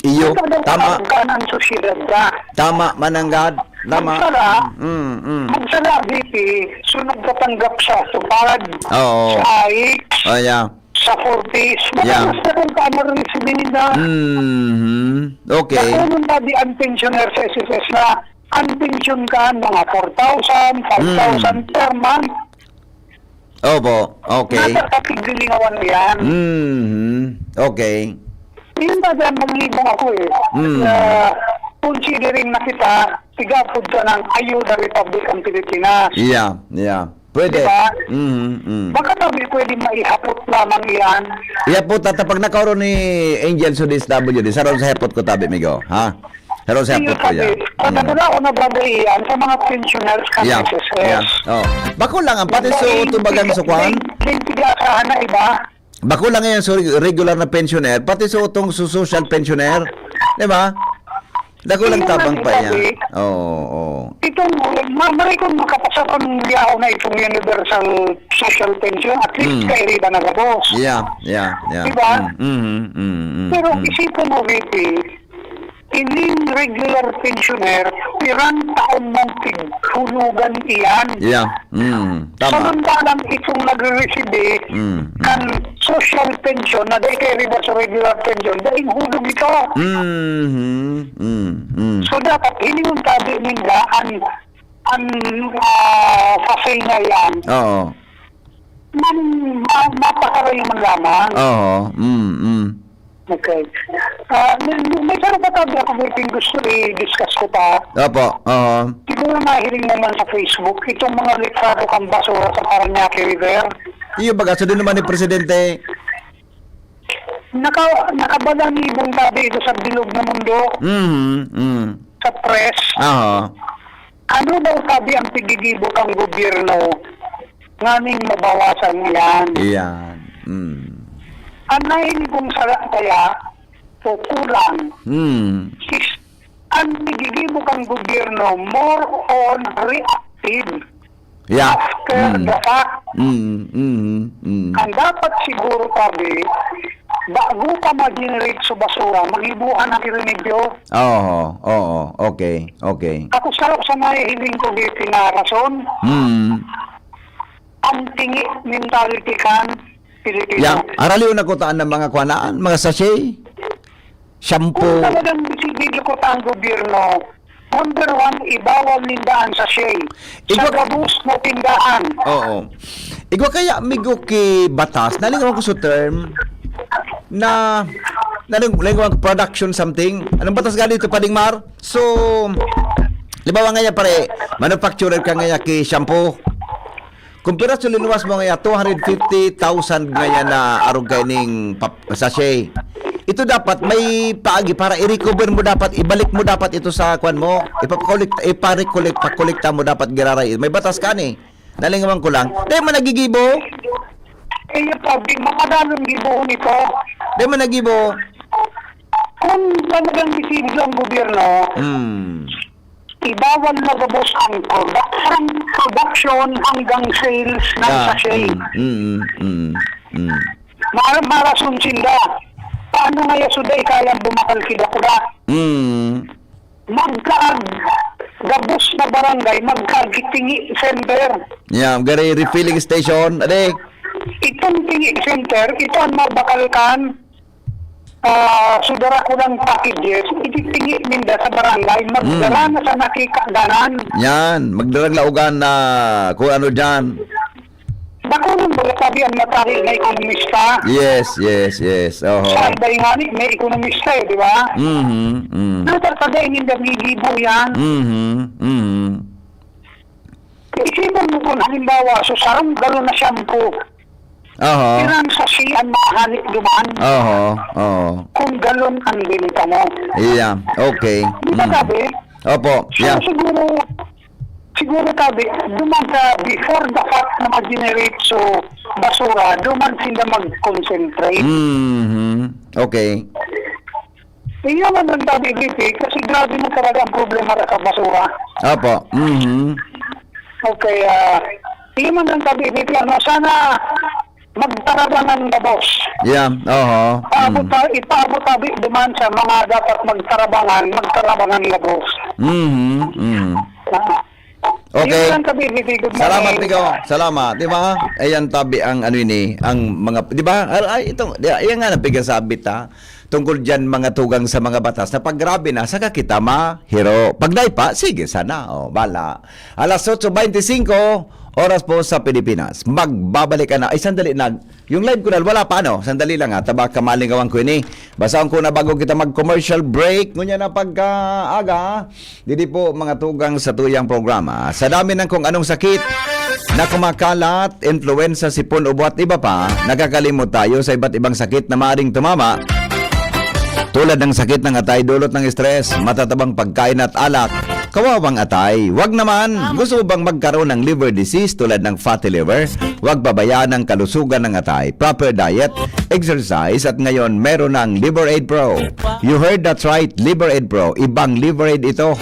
Iyo, Ito daw tama. Ang kanan sosyedad ka. Tama, mananggad. Tama. Magsala, Mm, mm. magsala, V P, so nagtatanggap sa Supad, Oo. sa AICS, Oh, yeah. sa Fortis. Yeah. Basta kung paano rin si Belinda. Mhm. Okay. Nakulong na di ang pensioner sa S S S na ang pensyon ka, mga four thousand, five thousand Mm. per month. Opo, okay. Nasa katiglingawan yan. Mhm. Okay. Yun ba dyan, maglibong ako eh. Mm. Na considering na kita, tigapod ka ng ayuda Republic ang Pilipinas. Yeah, yeah. Pwede. Di ba? Mhm, mm. Baka kami pwede maihapot lamang yan. Ihapot, tata, pag nakauro ni Angel sa D S W D, sa ron sa hapot ko tabi, migo. Ha? Pero sa Iyo, hapot ko sabi, yan. Ang Mm. wala ko na bagay yan sa mga pensioners kan Yeah, S S S. yeah. Oh. Bako lang ang pati sa Dahil tubagan sa kwan. Dahil, dahil tigasahan na iba. Bako lang yan sa regular na pensioner, pati sa utong su-, social pensioner. Di ba? Dako lang Yun tabang ang pa yan. sabi. Oo, oo. Itong, ma-, maray kung makapasa pang yaon na itong universal social pension, at least Mm. kairiba na gabos. Yeah, yeah, yeah. Di ba? Mm, mm, mm, mm, Pero mm. isipon mo, V P, ining regular pensioner, pirang taon nang pighulugan iyan. Yeah. Mm. Tama. Samantalang itong nagre-receive Mm, mm. kan social pension na dai kairiba sa regular pension, daing hulog ito. Mhm. Mm, mm. So, dapat hilingon tabi ninda an, an, ah, sa say na yan. Oo. Nang ma-, mapakaray man lamang. Oo. Mm, mm. Okay. Ah, may, may sarong patabi ako, may pin-, gusto i-discuss ko pa. Opo, oo. Siguro nahiling naman sa Facebook, itong mga litrado kang basura sa Parañaque River. Iyo baga, sa din naman ni Presidente. Naka-, nakabalanibong tabi ito sa bilog na mundo, Mhm, mm. sa press. Aha. Ano daw sabi ang pigigibo kang gobyerno nganing mabawasan iyan? Iyan. Mm. Ang nahiling kong sala kaya o kulang Mm. is ang pigigibo kang gobyerno more on reactive Yeah. after Mm. the fact. Mm, mm, mm. Ang dapat siguro, tabi, bago pa ma-generate sa basura, maghibuan ang remedyo. Oo, oo, okay, okay. Ako sa, sa nahihiling ko, di pinarason, Mm. ang tingi mentality kan Pilipino. Yeah, araliw na kutaan ng mga kwanaan, mga sachet. Kung shampoo. Talagang desidido ko ta ang gobyerno, number one, ibawal ninda ang sachet sa Igwa- gabos na tindahan. Oo. Igwa kaya, migo ki batas, nalingawan ko sa term na, naling-, nalingawan ko production something. Anong batas gani ito, Pading Mar? So, halimbawa ngaya, pare, manufacturer ka ngaya ki shampoo. Kung piraso linuwas mo ngaya, two hundred fifty thousand ngaya na arog kaining pap-, sachet. Ito dapat may paagi para i-recover mo dapat, ibalik mo dapat ito sa kwan mo. Ipapakolekta, iparekolekta, pakolekta mo dapat giraray. May batas ka ni. Nalingawan ko lang. Di mo nagigibo? Eh, yung public, makadalong gibo nito. Di mo nagibo? Kung talagang desidido ang gobyerno, Hmm. ibawal na gabos ang production, production hanggang sales ng Ah, sachet. Mm, mm, mm, mm. Mar-, marason sinda. Paano ngaya suday kayang bumakal ki dakula? Mm. Magkaag gabos na barangay, magkaag ki tingi center. Yeah, gari refilling station, ade. Itong tingi center, ito ang mabakal kan, ah, sudara ko ng packages, ititingi ninda sa barangay, magdara Mm. na sa nakikadanan. Yan, magdarang laugan na kung ano dyan. Bakulang baga sabi ang matari na ekonomista. Yes, yes, yes. Oho. Sa iba nga ni, may ekonomista eh, di ba? Mhm, mhm. Nasa pagkain yung nagigibo yan. Mhm, mhm. Isipin mo kung halimbawa, so sarong galon na shampoo, Oho. Pirang sachet ang mahanip duman. Oho, oho. Kung galon ang binenta mo. Yeah, okay. Di ba Mm. sabi? Opo, So, yeah. siguro, siguro sabi, duman sa before the fact na mag-generate so basura, duman sila mag-concentrate. Mhm. Okay. Iyon man ang sabi, V P, kasi grabe na talaga ang problema sa basura. Opo. Mhm. Okay, ah, iyon man ang sabi, V P, ano, sana magtarabangan na, boss. Yeah, oho. Paabot Mm. pa, ipaabot tabi duman sa mga dapat magtarabangan, magtarabangan na, boss. Mhm, mhm. Ah. Okay. Yun lang sabi, V P, good morning. Salamat, Nico. Salamat. Di ba? Ayan, tabi ang ano ini, ang mga, di ba? Ay, ay, itong, di, ayan nga, napigasabit, ha? Tungkol dyan, mga tugang sa mga batas na pag grabe na, saka kita mahiro. Pag dai pa, sige sana. O, bala. Alas otso beintisinko, oras po sa Pilipinas. Magbabalik ka na. Ay, sandali na. Yung live ko na, wala pa, ano? Sandali lang, ha. Taba, kamalingawan ko ini. Basahon ko na bago kita mag-commercial break. Ngunyan na pagkaaga, didi po, mga tugang sa tuyang programa. Sa dami ng kung anong sakit na kumakalat, influenza, sipon, ubo at iba pa, nakakalimot tayo sa iba't ibang sakit na maaring tumama, tulad ng sakit ng atay dulot ng stress, matatabang pagkain at alak. Kawawang atay, wag naman! Gusto mo bang magkaroon ng liver disease tulad ng fatty liver? Huwag pabayaan ang kalusugan ng atay. Proper diet, exercise, at ngayon meron ng Liver Aid Pro. You heard that right, Liver Aid Pro. Ibang Liver Aid ito.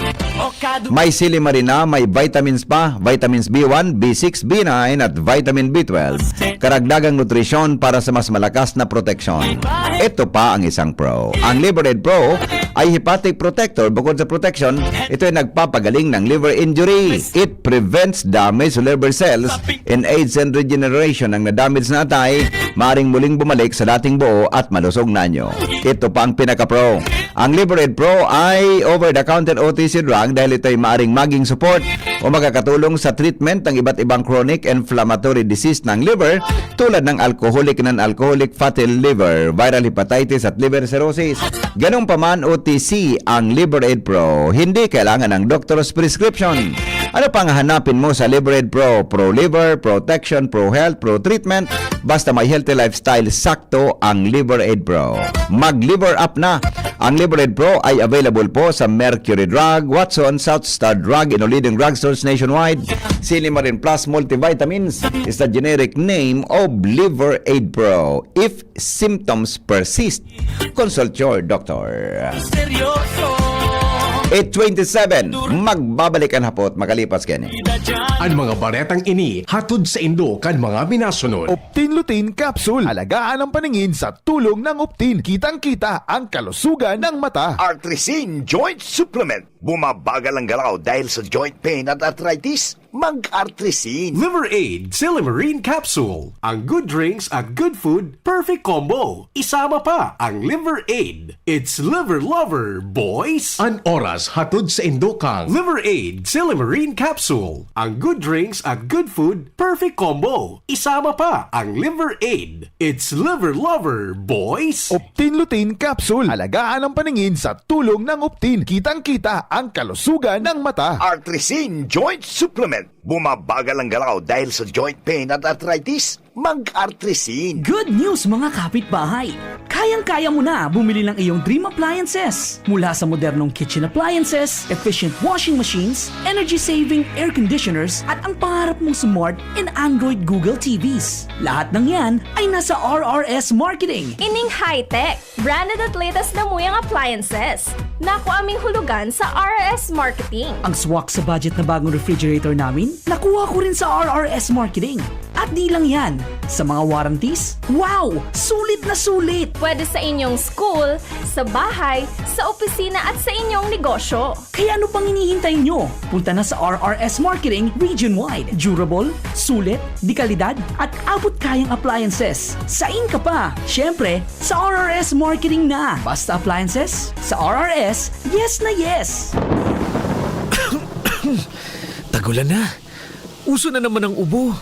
May silimarina, may vitamins pa, vitamins B one, B six, B nine, at vitamin B twelve. Karagdagang nutrisyon para sa mas malakas na proteksyon. Ito pa ang isang pro. Ang Liver Aid Pro ay hepatic protector. Bukod sa protection, ito ay nagpapagaling ng liver injury. It prevents damage to liver cells in age and regeneration. Ang na-damage na atay, maaring muling bumalik sa dating buo at malusog na anyo. Ito pa ang pinaka-pro. Ang Liver Aid Pro ay over-the-counter O T C drug dahil ito ay maaring maging support o makakatulong sa treatment ng iba't ibang chronic inflammatory disease ng liver tulad ng alcoholic, non-alcoholic fatty liver, viral hepatitis at liver cirrhosis. Ganun pa man, O T C ang Liver Aid Pro. Hindi kailangan ng doctor's prescription. Ano pang hanapin mo sa Liver Aid Pro? Pro liver, protection, pro health, pro treatment. Basta may healthy lifestyle, sakto ang Liver Aid Pro. Mag-Liver Up na! Ang Liver Aid Pro ay available po sa Mercury Drug, Watson, South Star Drug, and leading drugstores nationwide. Silimarin Plus Multivitamins is the generic name of Liver Aid Pro. If symptoms persist, consult your doctor. Seryoso. Eight twenty-seven, magbabalik ang hapot makalipas kini. Ang mga baretang ini hatod sa indo kan mga minasunod. Optin Lutein Capsule. Alagaan ang paningin sa tulong ng Optin. Kitang-kita ang kalusugan ng mata. Artrisin Joint Supplement. Bumabagal ang galaw dahil sa joint pain at arthritis. mag-Artrisin. Liver Aid, Silimarin Capsule. Ang good drinks at good food, perfect combo. Isama pa ang Liver Aid. It's Liver Lover, boys! An oras hatod sa indokang Liver Aid, Silimarin Capsule. Ang good drinks at good food, perfect combo. Isama pa ang Liver Aid. It's Liver Lover, boys! Optin Lutein Capsule. Alagaan ang paningin sa tulong ng Optin. Kitang-kita ang kalusugan ng mata. Artrisin Joint Supplement. Bumabagal ang galaw dahil sa joint pain at arthritis? Mag-Artrisin. Good news, mga kapitbahay! Kayang-kaya mo na bumili ng iyong dream appliances. Mula sa modernong kitchen appliances, efficient washing machines, energy-saving air conditioners, at ang pangarap mong smart and Android Google T Vs. Lahat ng yan ay nasa R R S Marketing. Ining high-tech, branded at latest na muyang appliances. Naku aming hulugan sa R R S Marketing. Ang swak sa budget na bagong refrigerator namin, nakuha ko rin sa R R S Marketing. At di lang yan, sa mga warranties, wow! Sulit na sulit! Pwede sa inyong school, sa bahay, sa opisina at sa inyong negosyo. Kaya ano pang hinihintay nyo? Punta na sa R R S Marketing region-wide. Durable, sulit, de kalidad, at abot kayang appliances. Sain ka pa? Siyempre, sa R R S Marketing na. Basta appliances, sa R R S, yes na yes! Tagulan na. Uso na naman ang ubo.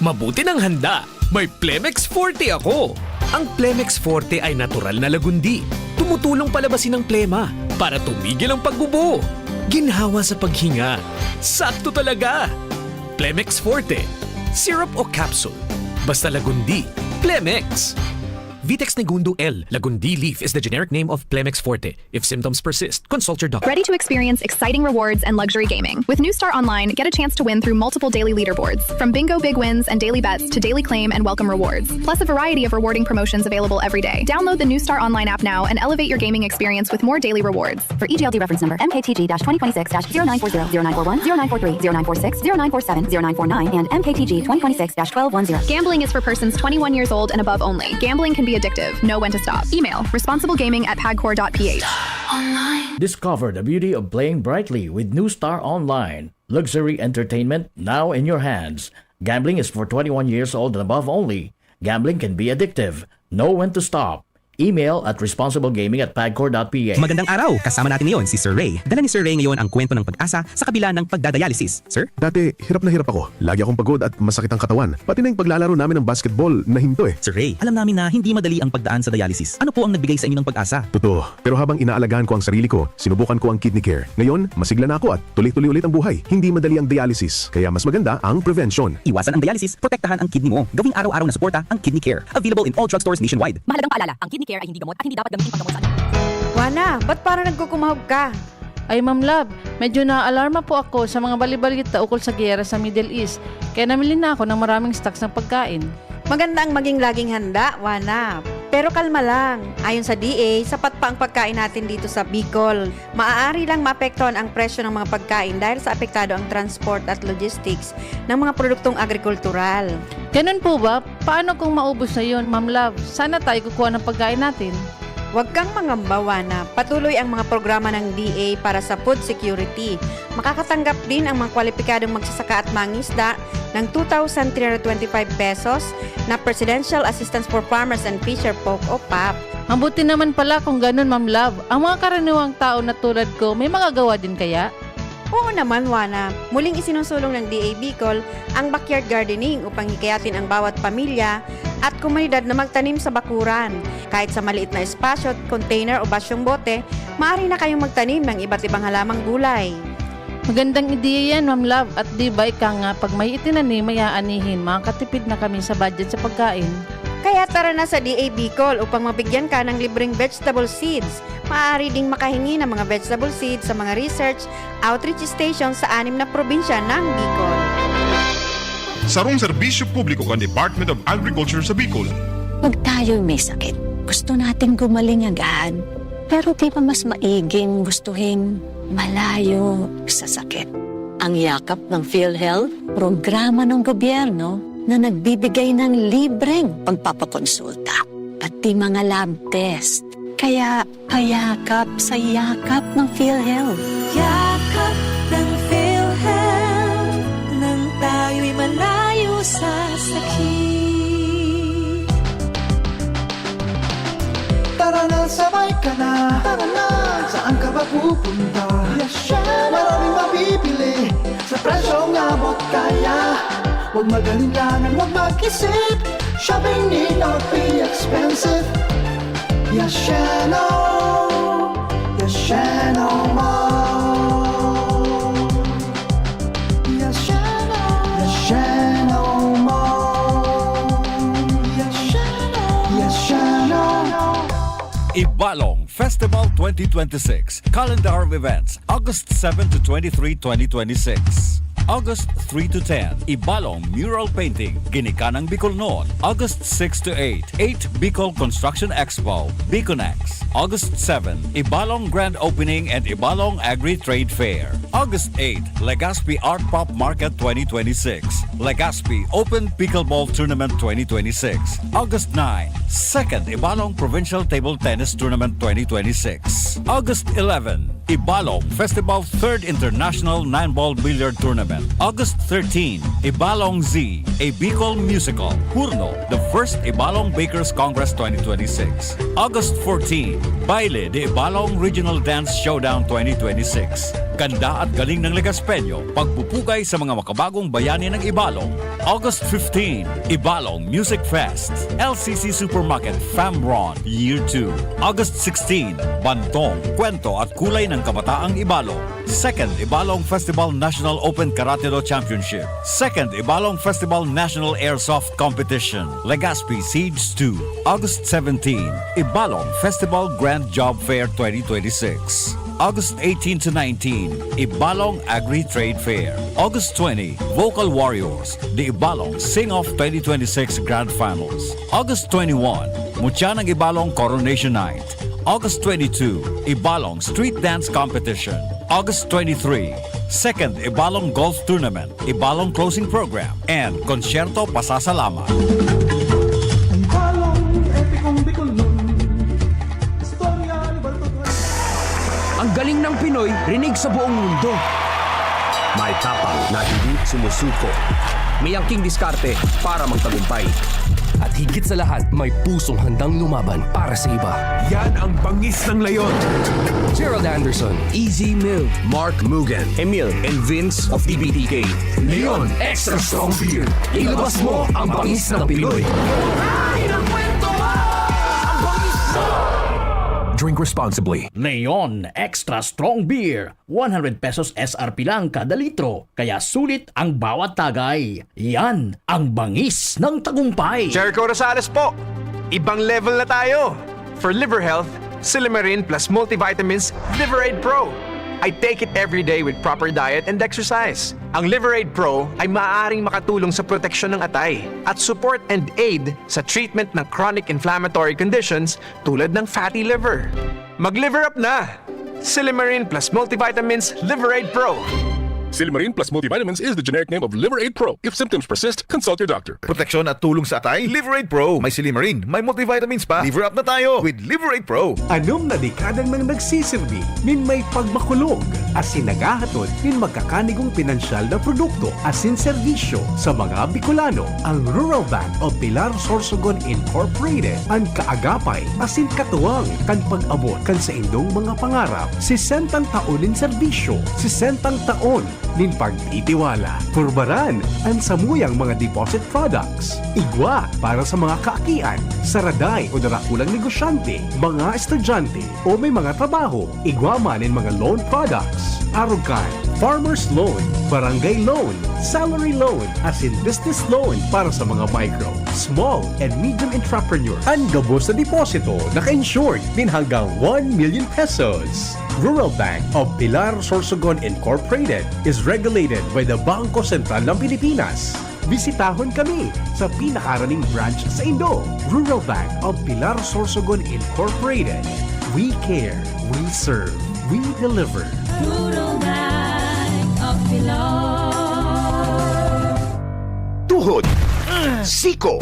Mabuti nang handa. May Plemex Forte ako. Ang Plemex Forte ay natural na lagundi. Tumutulong palabasin ang plema para tumigil ang pag-ubo. Ginhawa sa paghinga. Sakto talaga. Plemex Forte. Syrup o capsule. Basta lagundi. Plemex. Vitex Negundo L. Lagundi leaf is the generic name of Plemex Forte. If symptoms persist, consult your doctor. Ready to experience exciting rewards and luxury gaming? With New Star Online, get a chance to win through multiple daily leaderboards, from bingo big wins and daily bets to daily claim and welcome rewards, plus a variety of rewarding promotions available every day. Download the New Star Online app now and elevate your gaming experience with more daily rewards. For E G L D reference number, M K T G dash twenty twenty-six dash zero nine four zero, zero nine four one, zero nine four three, zero nine four six, zero nine four seven, zero nine four nine, and M K T G twenty twenty-six dash twelve one zero. Gambling is for persons twenty-one years old and above only. Gambling can be addictive. Know when to stop. Email, responsiblegaming at pagcor dot P H. Discover the beauty of playing brightly with New Star Online. Luxury entertainment now in your hands. Gambling is for twenty-one years old and above only. Gambling can be addictive. Know when to stop. Email at responsiblegaming at pagcor dot P H. Magandang araw! Kasama natin ngayon si Sir Ray. Dala ni Sir Ray ngayon ang kwento ng pag-asa sa kabila ng pagdadialysis. Sir? Dati, hirap na hirap ako. Lagi akong pagod at masakit ang katawan. Pati na yung paglalaro namin ng basketball, nahinto eh. Sir Ray, alam namin na hindi madali ang pagdaan sa dialysis. Ano po ang nagbigay sa inyo ng pag-asa? Totoo. Pero habang inaalagaan ko ang sarili ko, sinubukan ko ang Kidney Care. Ngayon, masigla na ako at tuloy-tuloy ulit ang buhay. Hindi madali ang dialysis, kaya mas maganda ang prevention. Iwasan ang dialysis, protektahan ang kidney mo. Gawing araw-araw na suporta ang Kidney Care. Available in all drugstores nationwide. Mahalagang paalala, ang Kidney Care ay hindi gamot at hindi dapat gamitin panggamot sa anak. Wana, ba't parang nagkukumahog ka? Ay, Ma'am Love, medyo naaalarma po ako sa mga bali-balita ukol sa giyera sa Middle East, kaya namili na ako ng maraming stocks ng pagkain. Maganda ang maging laging handa, Wana. Pero kalma lang. Ayon sa D A, sapat pa ang pagkain natin dito sa Bicol. Maaari lang maapektuhan ang presyo ng mga pagkain dahil sa apektado ang transport at logistics ng mga produktong agrikultural. Ganun po ba? Paano kung maubos na yun, Ma'am Love? Saan na tayo kukuha ng pagkain natin? Huwag kang mangamba, Wana. Patuloy ang mga programa ng D A para sa food security. Makakatanggap din ang mga kwalipikadong magsasaka at mangisda ng two thousand three hundred twenty-five pesos na Presidential Assistance for Farmers and Fisher Folk o pap. Mabuti naman pala kung ganun, Ma'am Love. Ang mga karaniwang tao na tulad ko, may magagawa din kaya? Oo naman, Wana. Muling isinusulong ng D A Bicol ang backyard gardening upang hikayatin ang bawat pamilya at komunidad na magtanim sa bakuran. Kahit sa maliit na espasyo, container o basyong bote, maaari na kayong magtanim ng iba't ibang halamang gulay. Magandang ideya yan, Ma'am Love. At di ba ika nga, pag may itinanim, may aanihin, makakatipid na kami sa budget sa pagkain. Kaya tara na sa D A Bicol upang mabigyan ka ng libreng vegetable seeds. Maaari ding makahingi ng mga vegetable seeds sa mga research outreach station sa anim na probinsya ng Bicol. Sarong serbisyo publiko kan Department of Agriculture sa Bicol. Pag tayo'y may sakit, gusto nating gumaling agad. Pero di ba mas maiging gustuhin malayo sa sakit? Ang Yakap ng PhilHealth, programa ng gobyerno na nagbibigay ng libreng pagpapakonsulta, pati mga lab test. Kaya payakap sa Yakap ng PhilHealth. Yakap ng PhilHealth. Sabay ka na, tara na, saan ka ba pupunta? Yasheno! Maraming mabibili sa presyong abot kaya. Huwag mag-alinlangan, huwag mag-isip. Shopping need not be expensive. Yasheno! Yasheno Mall! Yasheno! Yasheno Mall! Yasheno! Yasheno! Ibalong Festival twenty twenty-six, Calendar of Events, August seven to twenty-three, twenty twenty-six. August three to ten, Ibalong Mural Painting, Ginikanang Bicolnon, August six to eight, eight Bicol Construction Expo, Biconex, August seven, Ibalong Grand Opening and Ibalong Agri-Trade Fair, August eight, Legazpi Art Pop Market twenty twenty-six, Legazpi Open Pickleball Tournament twenty twenty-six, August nine, Second Ibalong Provincial Table Tennis Tournament twenty twenty-six, August eleven, Ibalong Festival Third International Nine Ball Billiard Tournament, August thirteen, Ibalong Z, a Bicol Musical, Hurno, the first Ibalong Bakers Congress twenty twenty-six, August fourteen, Baile de Ibalong Regional Dance Showdown twenty twenty-six. Ganda at galing ng Legaspeño, pagpupugay sa mga makabagong bayani ng Ibalong. August fifteen, Ibalong Music Fest, L C C Supermarket, Famron, Year two. August sixteen, Bantong, Kwento at Kulay ng Kabataang Ibalong. Second Ibalong Festival National Open Karate-Do Championship. Second Ibalong Festival National Airsoft Competition, Legazpi Siege two. August seventeen, Ibalong Festival Grand Job Fair twenty twenty-six. August eighteen to nineteen, Ibalong Agri-Trade Fair. August twenty, Vocal Warriors, the Ibalong Sing-Off twenty twenty-six Grand Finals. August twenty-one, Mutya ng Ibalong Coronation Night. August twenty-two, Ibalong Street Dance Competition. August twenty-three, Second Ibalong Golf Tournament, Ibalong Closing Program, and Konsyerto Pasasalamat. Ang balong epikong Bicolnon. Istorya ni Baltog. Ang galing ng Pinoy, rinig sa buong mundo. May tapang na hindi sumusuko. May angking diskarte para magtagumpay. At higit sa lahat, may pusong handang lumaban para sa iba. Yan ang bangis ng leon. Gerald Anderson, Easy Mill, Mark Mugen, Emil, and Vince of T B T K. Leon Extra Strong Beer. Ilabas mo ang bangis ng Pinoy. Drink responsibly. Leon Extra Strong Beer. One hundred pesos S R P lang kada litro, kaya sulit ang bawat tagay. Yan ang bangis ng tagumpay. Jericho Rosales po! Ibang level na tayo! For liver health, Silymarin plus multivitamins Liver Aid Pro. I take it every day with proper diet and exercise. Ang Liver Aid Pro ay maaaring makatulong sa proteksyon ng atay at support and aid sa treatment ng chronic inflammatory conditions tulad ng fatty liver. Mag-liver up na! Silymarin plus multivitamins Liver Aid Pro. Silymarin plus multivitamins is the generic name of Liver Aid Pro. If symptoms persist, consult your doctor. Proteksyon at tulong sa atay, Liver Aid Pro. May silymarin, may multivitamins pa. Liver up na tayo with Liver Aid Pro. Anom na dekada nang nagsisirbi nin may pagmakulog asin naghahatod nin magkakanigong pinansyal na produkto asin serbisyo sa mga Bicolano. Ang Rural Bank of Pilar Sorsogon Incorporated, an kaagapay asin katuwang kan pag-abot kan saindong mga pangarap. Sesentang taon nin serbisyo, sesentang taon nin pagtitiwala. Purbaran an samuyang mga deposit products. Igwa para sa mga kaakian, saraday o darakulang negosyante, mga estudyante, o may mga trabaho. Igwa man nin mga loan products. Arog kan farmers loan, barangay loan, salary loan, asin business loan para sa mga micro, small, and medium entrepreneur. An gabos na deposito naka-insured nin hanggang one million pesos. Rural Bank of Pilar Sorsogon Incorporated is regulated by the Bangko Sentral ng Pilipinas. Bisitahon kami sa pinakaraning branch saindo. Rural Bank of Pilar Sorsogon Incorporated. We care, we serve, we deliver. Rural Bank of Pilar. Tuhod, siko,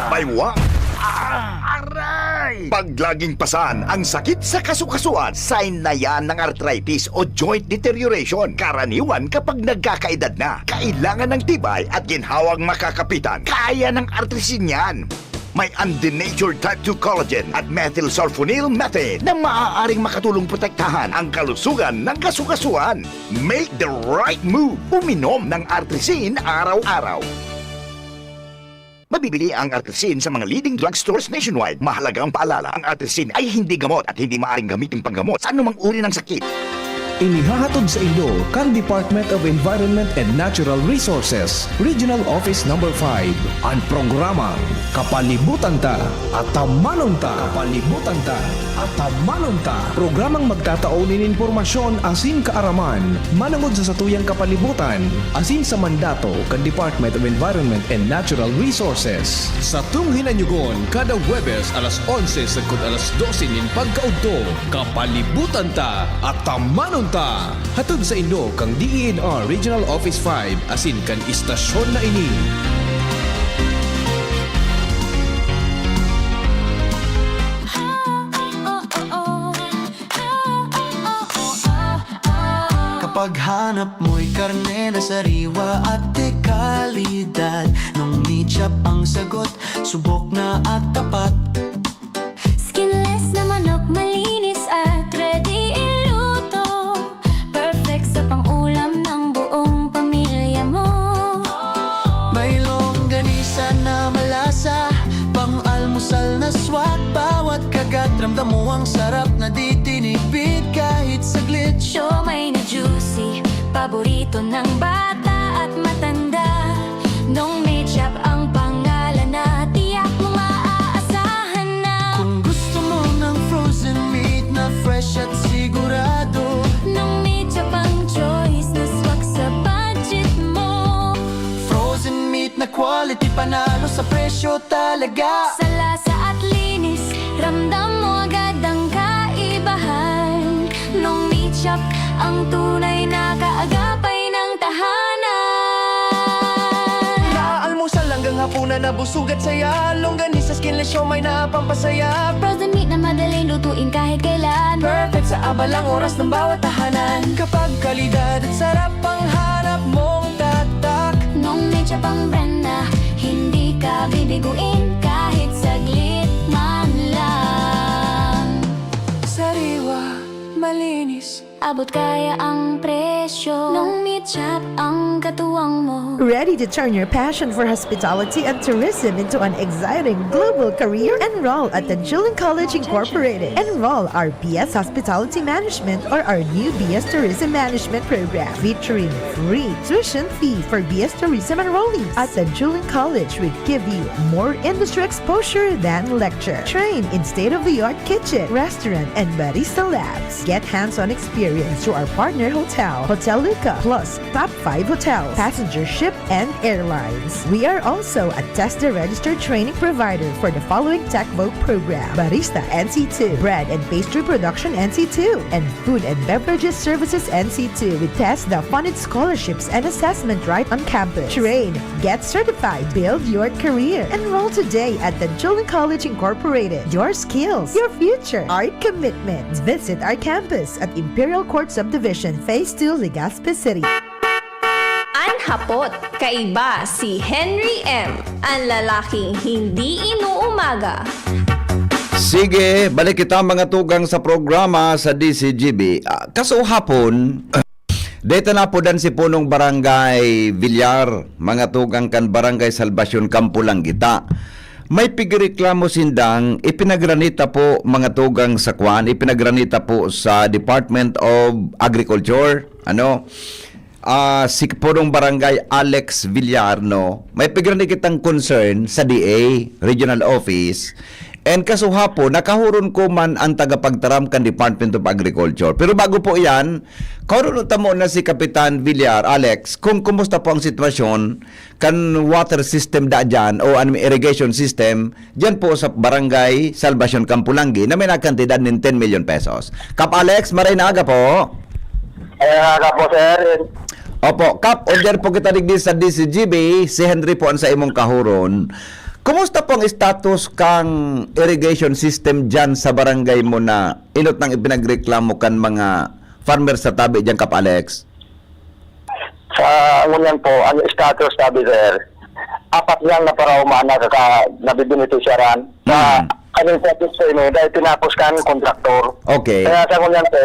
baywa, aray! Pag laging pasan ang sakit sa kasukasuan, sign na yan ng arthritis o joint deterioration. Karaniwan kapag nagkakaedad na, kailangan ng tibay at ginhawang makakapitan. Kaya ng artrisin yan. May undenatured type two collagen at methylsulfonyl methane na maaaring makatulong protektahan ang kalusugan ng kasukasuan. Make the right move. Uminom ng Artrisin araw-araw. Mabibili ang Artrisin sa mga leading drugstores nationwide. Mahalagang paalala, ang Artrisin ay hindi gamot at hindi maaaring gamitin panggamot sa anumang uri ng sakit. Inihahatod sa inyo kan Department of Environment and Natural Resources, Regional Office Number five, an programang Kapalibutan Ta, Atamanon Ta. Kapalibutan Ta, Atamanon Ta. Programang magtatao nin impormasyon asin kaaraman manongod sa satuyang kapalibutan asin sa mandato kan Department of Environment and Natural Resources. Satong hinanyugon kada Huwebes alas onse sagkod alas dose nin pagkaudto, Kapalibutan Ta, Atamanon Ta. Hatod sa inyo kan D E N R Regional Office five asin kan istasyon na ini. Kapag hanap mo'y karne na sariwa at de kalidad, Nong Meat Shop ang sagot, subok na at tapat. Skinless na manok, malinis at ready iluto. Perfect sa pang-ulam ng buong pamilya mo. May longganisa na malasa, pang-almusal na swak. Bawat kagat, ramdam mo ang sarap na di tinipid kahit saglit. Siomai na juicy, paborito ng bata at matanda. Nong Meat Shop ang pangalan na tiyak mong maaasahan na. Kung gusto mo ng frozen meat na fresh at sigurado, Nong Meat Shop ang choice na swak sa budget mo. Frozen meat na quality, panalo sa presyo talaga. Sa lasa at linis, ramdam mo agad ang kaibahan. Nong Meat Shop ang tunay na kaagapay ng tahanan. Mula almusal hanggang hapunan na busog at saya. Longganisa, skinless siomai na pampasaya. Frozen meat na madaling lutuin kahit kailan. Perfect sa abalang oras ng bawat tahanan. Kapag kalidad at sarap ang hanap mong tatak. Nong Meat Shop ang brand na hindi ka bibiguin kahit saglit man lang. Sariwa, malinis, abot kaya ang presyo. Nong Meat Shop ang katuwang mo. Ready to turn your passion for hospitality and tourism into an exciting global career? Enroll at Tanjuling College Incorporated. Enroll our B S Hospitality Management or our new B S Tourism Management program, featuring free tuition fee for B S Tourism enrollees. At Tanjuling College, we give you more industry exposure than lecture. Train in state-of-the-art kitchen, restaurant, and barista labs. Get hands-on experience through our partner hotel, Hotel Luca, plus top five hotels, passenger ship, and airlines. We are also a TESDA registered training provider for the following TechVoc program: Barista N C two, Bread and Pastry Production N C two, and Food and Beverages Services N C two. With TESDA funded scholarships and assessment right on campus. Train, get certified, build your career. Enroll today at Tanjuling College Incorporated. Your skills, your future, our commitment. Visit our campus at Imperial Court Subdivision, Phase two, Legazpi City. An hapot, kaiba si Henry M, an lalaking hindi inuumaga. Sige, balik kita, mga tugang, sa programa sa D C G B. Ah, kasuhapon, deta napudan si punong barangay Villar, mga tugang, kan Barangay Salvacion, Campo Langgita. May pigreklamo sindang ipinagranita po, mga tugang, sa kwan, ipinagranita po sa Department of Agriculture, ano, ah, si Punong Barangay Alex Villar, no? May pigranita kitang concern sa D A Regional Office. And kasuhapon, nakahuron ko man ang tagapagtaram kan Department of Agriculture. Pero bago po iyan, kahuron ta muna si Kapitan Villar, Alex, kung kumusta po ang sitwasyon kan water system da dyan o an irrigation system dyan po sa Barangay Salvacion, Campo Langgita, na may nakantidad nin ten million pesos. Kap Alex, maray na aga po. Ay, aga po, sir. Opo, Kap, order po kita digdi sa D C G B, si Henry po ang sa imong kahuron. Kumusta po ang status kang irrigation system dyan sa barangay mo na inot nang ipinagreklamo kan mga farmer sa tabi dyan, Kap Alex? Sa ngunyan po, ang status, sabi, sir, apat lang na paraoma na kaka-, nabibenepisyaran. Sa Mm. kanil project sa ini, dahil tinapos kan kontraktor. Okay. Kaya sa ngunyan po,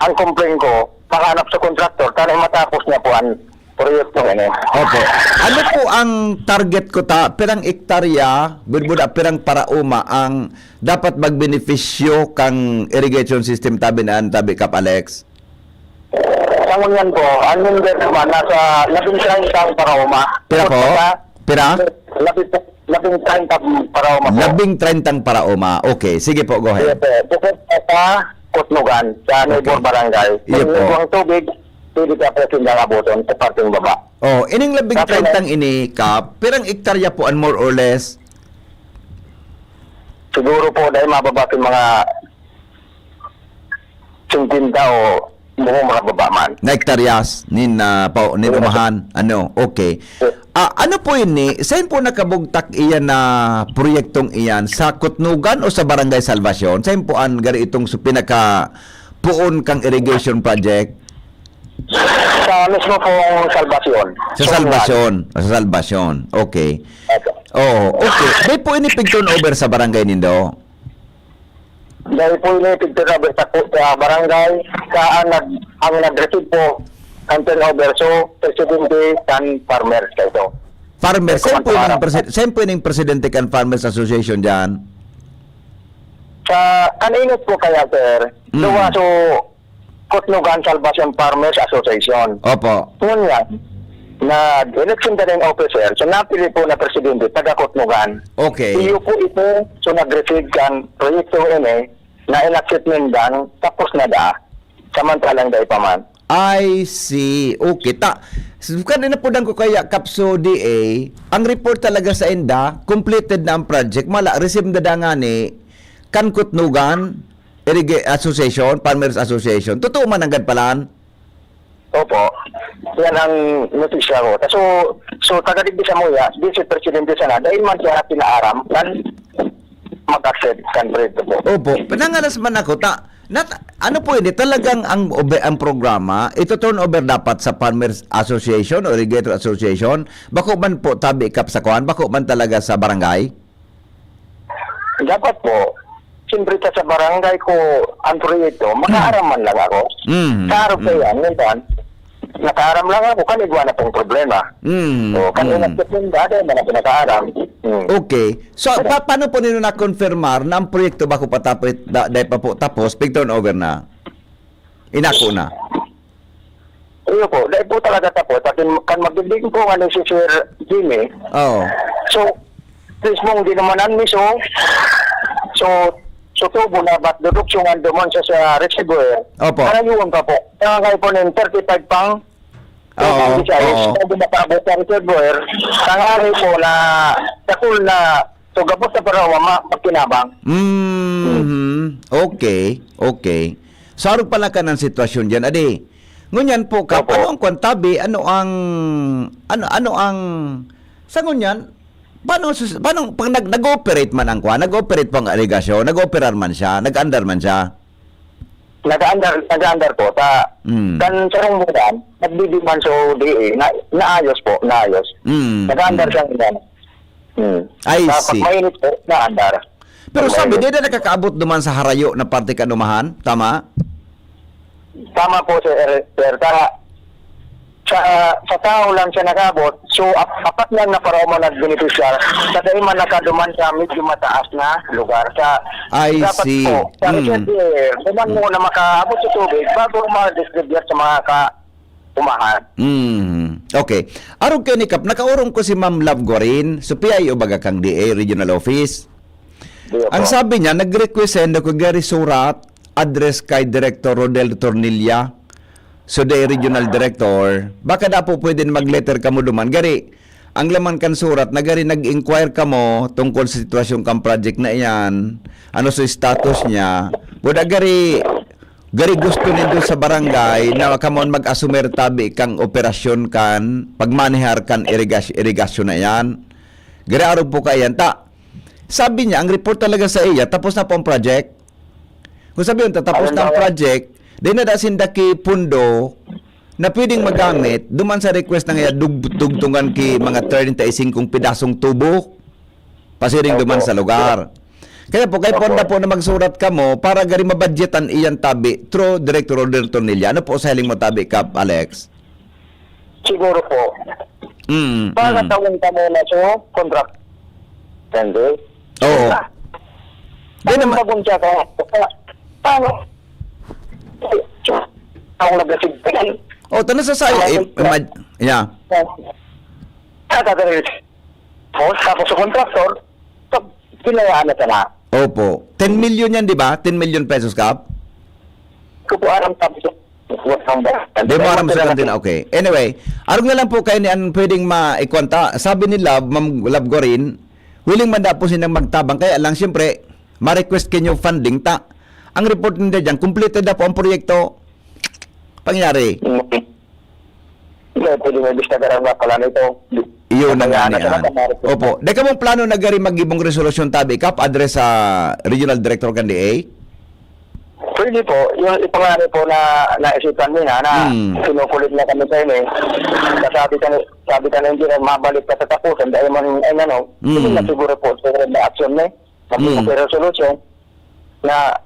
ang complain ko, pahanap sa kontraktor, tanay matapos niya po ang proyekto ini. Opo. Ano po ang target ko ta? Pirang ektarya, budbud, ah, pirang paraoma ang dapat magbenepisyo kang irrigation system tabi na, tabi, Kap Alex? Sa ngunyan po, ang number naman, nasa labing treinta ang paraoma. Pira po? Bukod pa sa Pira? labing, labing treinta ang paraoma po. Labing treinta ang paraoma. Okay, sige po, go Yes, ahead. po. Bukod pa sa Kutnugan, sa Okay. neighbor barangay. Iya Ang po. Ang tubig, pwede ka po silang abuton sa parteng baba. Oh, ining labing Kaso treinta na ini, Kap, pirang ektarya po an more or less? Siguro po, dahil mababa sa mga singkwenta o buong mga baba man. Na hektaryas nin, ah, pao-, nin Yes. umahan. Ano? Okay. Yes. Ah, ano po ini? Sain po nakabugtak iyan na proyektong iyan? Sa Kutnugan o sa Barangay Salvacion? Sain po an gari itong su-, pinaka poon kang irrigation project? Sa mismo pong Salvacion. Sa Sa Salvacion. Sa Salvacion. Okay. Opo. Oo, okay. Di po ini pig-turnover sa barangay nindo? Dahil po ini pig-turnover sa, sa barangay, sa ang nag-, ang nag-receive po ang turnover, so, presidente kan farmers kaito. Farmers, Ito sain po ang ining pangarap. presi-, sain po ining presidente kan Farmers Association diyan? Sa, kan inot po kaya, sir, Mm. duwa, so, Kutnugan Salvacion Farmers Association. Opo. Ngunyan, nag-election ka ng officer, so napili po na presidente, taga Kutnugan. Okay. Iyo po ito, so nag-receive kan proyekto ini, na in-accept nindang, tapos na daa. Samantalang dai pa man. I see. Okay. Ta, s-, kanina po dang ko kaya, Kapso D A, ang report talaga sa inda, completed na ang project. Mala, receive na da ngani, kan Kutnugan, Irriga-, Association, Farmers Association. Totoo man nanggad palan? Opo. Yan ang notisya ko. So, so, taga digdi sa Muya, Vice Presidente sana, dahil man siya pinaaram, kan mag-accept kan proyekto po. Opo. Pinangalas man ako, ta, nat-, ano po ini? Talagang ang obe-, ang programa, ito turn over dapat sa Farmers Association o Irrigator Association? Bako man po tabi kap sa kuan? Bako man talaga sa barangay? Dapat po, siyempre ta sa barangay ko ang proyekto, makaaram man lang ako. Mm, Sa araw mm. kaya, minsan, nakaaram lang ako, kan igwa na pong problema. Mm, O, kan mm. ingat ko pong dati, man ako nakaaram. Mm. Okay. So, Ano? pa-, paano po ninyo na-confirmar na ang proyekto bako pa tapos, da-, dai pa po tapos, pig-turnover na? Inako na? Iyo po, dai po talaga tapos. Sa akin, kan magdibig po nga ni si Sir Jimmy, Oo. so, mismong dinumanan mi, so, so, so tubo na bat duduksungan duman sa, sa reservoir. Opo. Karayuon pa po. Nangangay po ng thirty-five pang Oo, Bisayas, oo. Pag makaabot sa reservoir, tangaray po na dakul na, so, gabos na para mama, magkinabang. Mhm. Okay, okay. Sarog pala ka ng sitwasyon diyan, adi. Ngunyan po, Kap, Opo. ano ang kwantabi? Ano ang, ano, ano ang, sa ngunyan, paano sus-, paano, pag nag-, nag-ooperate man ang kwan, nag-ooperate po ang irigasyon, nag-ooperar man siya, nag-andar man siya? Nag-aandar, nag-aandar po. Sa, Mm. kan sarong bulan, nagdidiman so D A, na, naayos po, naayos. Mm, Nag-aandar mm. siyang iyan. Hmm. I Sa see. pag mainit po, naandar. Pero Pag sabi, mainit. di na nakakaabot duman sa harayo na parte kan umahan? Tama? Tama po, sir. Sir, ta-, sa, sa tao lang siya nakabot. So, ap-, apat lang na paraoma nagbenepisyar. Sa dai man nakaduman sa medyo mataas na lugar. Sa, I dapat see. po, sa Mm. reservoir, duman Mm. muna makaabot sa tubig bago ma-distribute sa mga ka-, umahan. Mm. Okay. Arog kaini, Kap, nakaorong ko si Ma'am Love Guarin, so P I O baga kang D A Regional Office. Di ako. Ang sabi niya, nag-request sendo ko gari surat, address kay Director Rodel Tornilla, so D A Regional Director. Baka daw po pwede mag-letter kamo duman. Gari, ang laman kan surat, na gari nag-inquire kamo tungkol sa sitwasyon kan project na iyan, ano sa status niya. Buda gari, gari gusto nindo sa barangay na kamo ang mag-asumer tabi kang operasyon kan pagmanehar kan irigas-, irigasyon na iyan. Gari arog po kaiyan. Ta, sabi niya, ang report talaga sa iya, tapos na po ang project. Kung sabi yun, tapos Ayun na ang daw. project, di na da sinda ki pundo, na pwedeng magamit duman sa request na nga dug-, dugtungan ki mga treinta y cinco pedasong tubo pasiring duman Opo. sa lugar. Kaya po, kay Opo. Ponda po na magsurat kamo para gari mabudgetan iyan tabi through Director Roberto Nilla. Ano po sa hiling mo tabi, Kap Alex? Siguro po. Mm, Para mm. tawon kamo na so contract. Hindi. Oo. Ah. Di Ano naman. magunsa ka? Pa-, paano? Ako nagkasigpitan. Oh, tanong sa sayo, Ako eh, nagka- imag-, yeah. Nakakarinig. Tapos, tapos sa contractor, pag binayaan na sana. Opo. Ten million yan, di ba? Ten million pesos, Kap? Ko po aram tapos sa Di mo aram sa kantina. Okay. Anyway, arog na lang po kayo ni an pwedeng maikuan ta. Sabi ni Love, Ma'am Love Gorin, willing man daw po silang magtabang. Kaya lang, siyempre, ma-request kayo funding ta. Ang report nila dyan, completed na po ang proyekto. Pangyari. Hindi, pwede may bistagaran nga pala nito. Iyon na nga Kaya niyan. na talaga, Opo. Dai ka mong plano na gari mag-ibong resolusyon tabi, Kap, address sa Regional Director kan D A? Pwede po. Yung ito nga rin po na naisipan niya na Hmm. kinukulit na kami sa inyo. Sabi ka ni, sabi ka na hindi na mabalik ka sa tapusan. Dahil man, ay ano, Hmm. hindi na siguro po siguro na action na eh. Kasi Hmm. may resolution na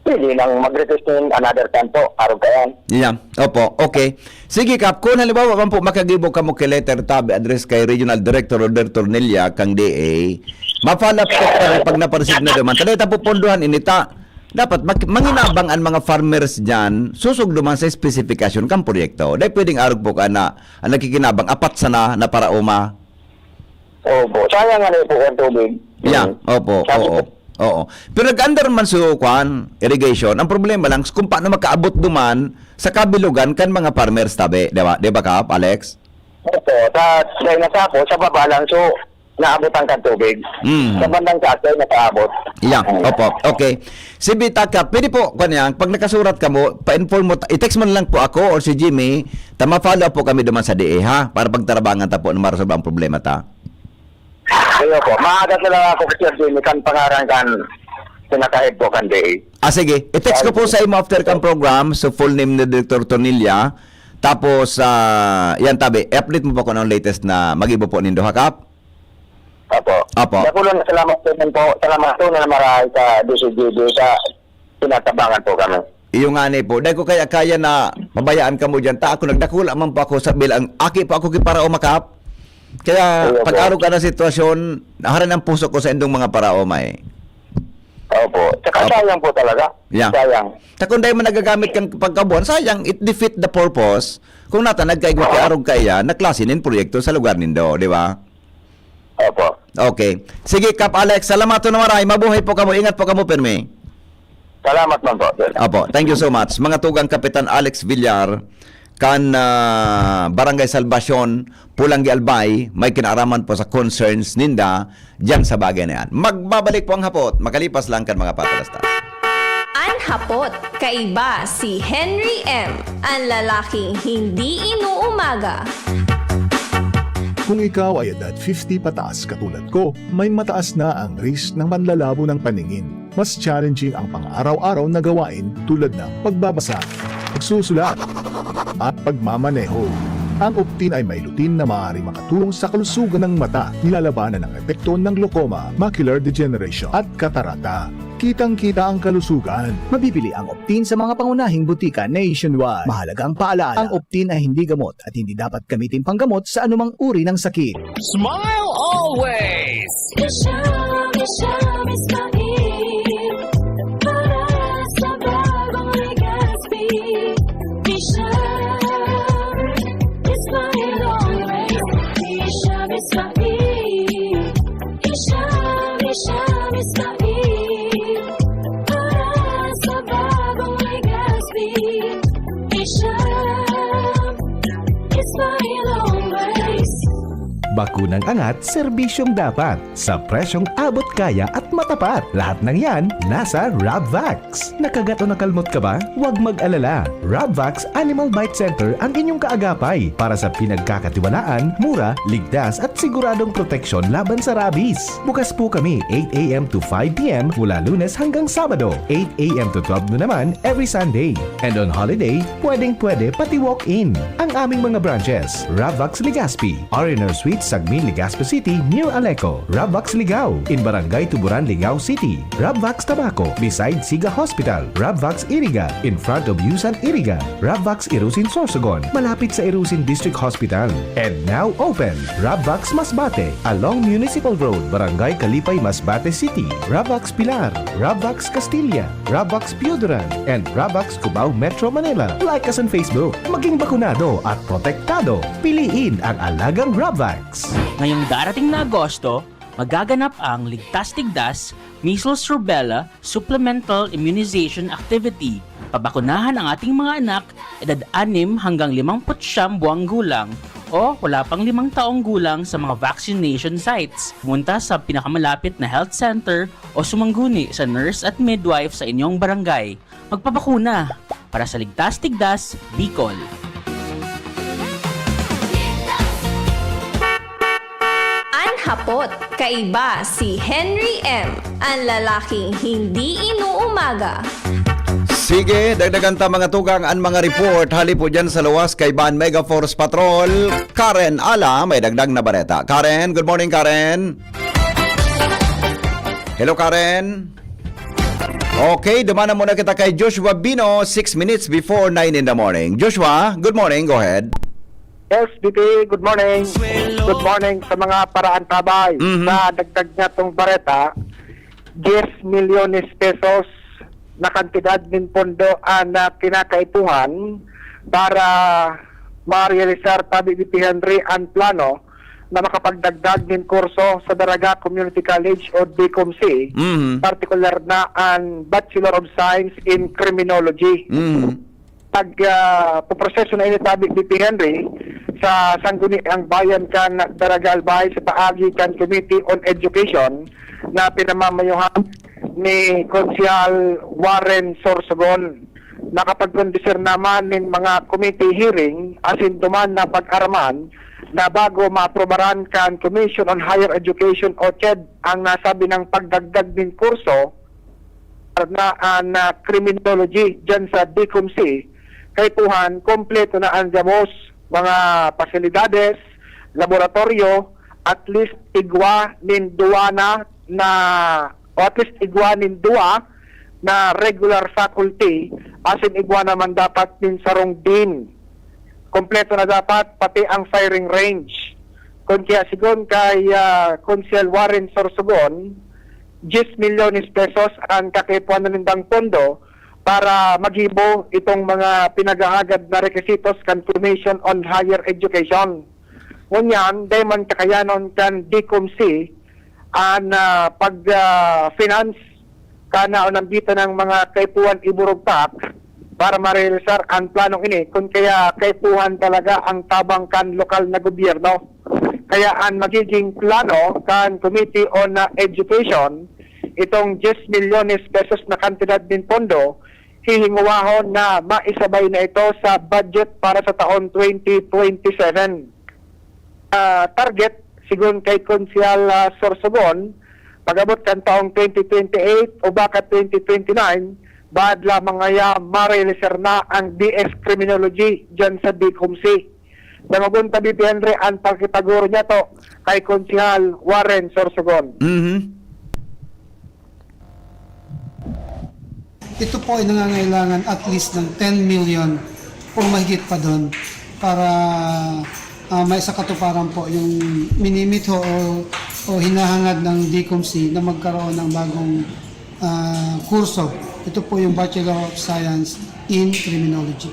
pwede nang mag-request ng another time po. Araw ka yan. Yeah. Opo. Okay. Sige, Kap. Kung halimbawa man po makagibo kamo ki letter tabi address kay Regional Director Roberto Nilla kang D A, ma-follow up ko pa rin pag napareceive na duman. Tanay ta pupunduhan inita. Dapat mak-, manginabang ang mga farmers dyan, susog duman sa specification kang proyekto. Dahil pwedeng arog po ka na ang nagkikinabang, apat sana na paraoma. Opo. Sayang nga na po ang tubig. Yeah, Mm. opo, Sabi oo. ko, Oo. Pero nag-under man sa kuan, irrigation. Ang problema lang, kung paano makaabot duman sa kabilugan kan mga farmers tabi, di ba? Di ba, Kap, Alex? Opo. Sa, dahil nasa ako, sa baba lang, so, naabot ang tubig. Mm. Sa bandang taas, dahil nakaabot. Yeah, Mm. opo. Okay. Si Bita, Kap, pwede po, kuan yan, pag nakasurat ka mo, pa-inform mo, i-text mo na lang po ako or si Jimmy, ta ma-follow up po kami duman sa D A, ha? Para pagtarabangan ta po na maresolba ang problema ta. Ayo po. Maaga na lang ako, Sir Jimmy, kan pangaran kan pinaka-head po kan D A. Ah, sige. I-text ko po sa imo after kan program, so full name ni Director Tonilla. Tapos, ah, yan tabi, i-update mo po kung anong latest na mag-ibo po nindo, ha, Kap? Opo. Opo. Dakulo na salamat po man po. Salamat po na marahay sa D C G B sa tinatabangan po kami. Iyo nga ni po. Dahil ko kaya, kaya na mabayaan ka mo dyan. Ta ako, nagdakula man po ako sa bilang aki po ako kiparaoma, Kap. Kaya Iyo po. pag-arog ka na sitwasyon, naharan ang puso ko sa indong mga paraoma eh. Opo. Tsaka Opo. sayang po talaga. Yeah. Sayang. Ta kung dahil man nagagamit kang pagkabuhan, sayang, it defeat the purpose. Kung nata nagkaigwa kay arog kaya, na klase nin proyekto sa lugar nindo, di ba? Opo. Okay. Sige, Kap Alex, salamat na maray. Mabuhay po kamo. Ingat po kamo, pirmi. Salamat man po, sir. Opo, thank you so much. Mga tugang Kapitan Alex Villar, kan, ah, Barangay Salvacion, Polangui, Albay, may kinaaraman po sa concerns ninda diyan sa bagay na yan. Magbabalik po ang Hapot, makalipas lang kan mga patalastas. An Hapot, kaiba si Henry M, an lalaking hindi inuumaga. Kung ikaw ay edad fifty pataas katulad ko, may mataas na ang risk ng panlalabo ng paningin. Mas challenging ang pang-araw-araw na gawain tulad ng pagbabasa, pagsusulat, at pagmamaneho. Ang Optin ay may lutein na maaaring makatulong sa kalusugan ng mata, nilalabanan ang epekto ng glaucoma, macular degeneration, at katarata. Kitang-kita ang kalusugan. Mabibili ang Optin sa mga pangunahing butika nationwide. Mahalagang paalala, ang Optin ay hindi gamot at hindi dapat gamitin panggamot sa anumang uri ng sakit. Smile always! Isha, Isha, Miss Marie. Para sa bagong Legazpi. Isha, Miss Marie always. Isha, Miss Marie. Isha, Isha, Miss Marie. Para sa bagong Legazpi. Isha, Miss Marie always. Bakunang angat, serbisyong dapat, sa presyong abot kaya at matapat. Lahat ng yan, nasa Rabvax. Nakagat o nakalmot ka ba? Huwag mag-alala. Rabvax Animal Bite Center ang inyong kaagapay para sa pinagkakatiwalaan, mura, ligtas at siguradong proteksyon laban sa rabies. Bukas po kami eight a m to five p m mula Lunes hanggang Sabado, eight a m to twelve noon naman every Sunday. And on holiday, pwedeng-pwede pati walk-in. Ang aming mga branches, Rabvax Legazpi, R and R Suites, Sagmin, Legazpi City, near Aleco, Rabvax Ligao, in Barangay Tuburan, Ligao City, Rabvax Tabaco, beside Siga Hospital, Rabvax Iriga, in front of Yusan Iriga, Rabvax Irusin Sorsogon, malapit sa Irusin District Hospital. And now open, Rabvax Masbate, along Municipal Road, Barangay Kalipay, Masbate City, Rabvax Pilar, Rabvax Castilla, Rabvax Pioduran, and Rabvax Cubao, Metro Manila. Like us on Facebook. Maging bakunado at protektado. Piliin ang alagang Rabvax. Ngayong darating na Agosto, magaganap ang Ligtas Tigdas Measles Rubella Supplemental Immunization Activity. Pabakunahan ang ating mga anak, edad anim hanggang limampu't siyam buwang gulang o wala pang limang taong gulang sa mga vaccination sites. Pumunta sa pinakamalapit na health center o sumangguni sa nurse at midwife sa inyong barangay. Magpabakuna para sa Ligtas Tigdas, Bicol. An hapot, kaiba si Henry M, an lalaking hindi inuumaga. Sige, dagdagan ta mga tugang an mga report hali po dyan sa luwas kay Ban Mega Force Patrol. Karen Ala, may dagdag na bareta. Karen, good morning Karen. Hello Karen. Okay, dumana muna kita kay Joshua Bino, six minutes before nine in the morning. Joshua, good morning, go ahead. Yes, B P, good morning. Good morning sa mga paraantabay. Mhm. Sa dagdag nga tong bareta, diyes milyones pesos na kantidad nin pondo ang ah, kinakaipuhan para marealisar tabi ni P. Henry ang plano na makapagdagdag nin kurso sa Daraga Community College o DCOMC, Mhm. partikular na ang Bachelor of Science in Criminology. Mhm. Pag ah, poproseso na ini tabi ni P. Henry sa Sangguniang Bayan kan Daraga Albay sa paagi kan Committee on Education na pinamamayuhan ni Konsehal Warren Sorsogon. Nakapagkondusir naman nin mga committee hearing asin duman na pag-araman na bago maaprobaran kan Commission on Higher Education o CHED ang nasabi ng pagdagdag nin kurso na an ah, criminology dyan sa DCOMC, kaipuhan kompleto na ang gabos, mga pasilidades, laboratoryo, at least igwa nin duwa na, na o at least igwa nin duwa na regular faculty, asin igwa naman dapat nin sarong dean. Kompleto na dapat pati ang firing range. Kun kaya sigon kay ah, Konsehal Warren Sorsogon, diyes milyones pesos ang kakipuan na nindang pondo para maghibo itong mga pinaghahagad na requisitos kan Commission on Higher Education. Ngunyan, dai man kakayanon kan DCOMC an ah, pag ah, finance kana o nambitan ng mga kaipuhan iburugtak para marealisar ang planong ini, kun kaya kaipuhan talaga ang tabang kan lokal na gobyerno. Kaya ang magiging plano kan Committee on ah, Education, itong diyes milyones pesos na kantidad nin pondo, hihinguwahon na maisabay na ito sa budget para sa taon twenty twenty-seven. Ah, target, sigon kay Konsehal ah, Sorsogon, pag-abot kan taong twenty twenty-eight o baka twenty twenty-nine, baad lamang ngaya marealisar na ang D S Criminology dyan sa DCOMC. Dangogon ta, B P Henry, ang pakitaguro niya to kay Konsehal Warren Sorsogon. Mhm. Ito po ay nangangailangan at least ng ten million o mahigit pa doon para ah, maisakatuparan po yung minimit ho o, o hinahangad ng DCOMC na magkaroon ng bagong ah, kurso. Ito po yung Bachelor of Science in Criminology.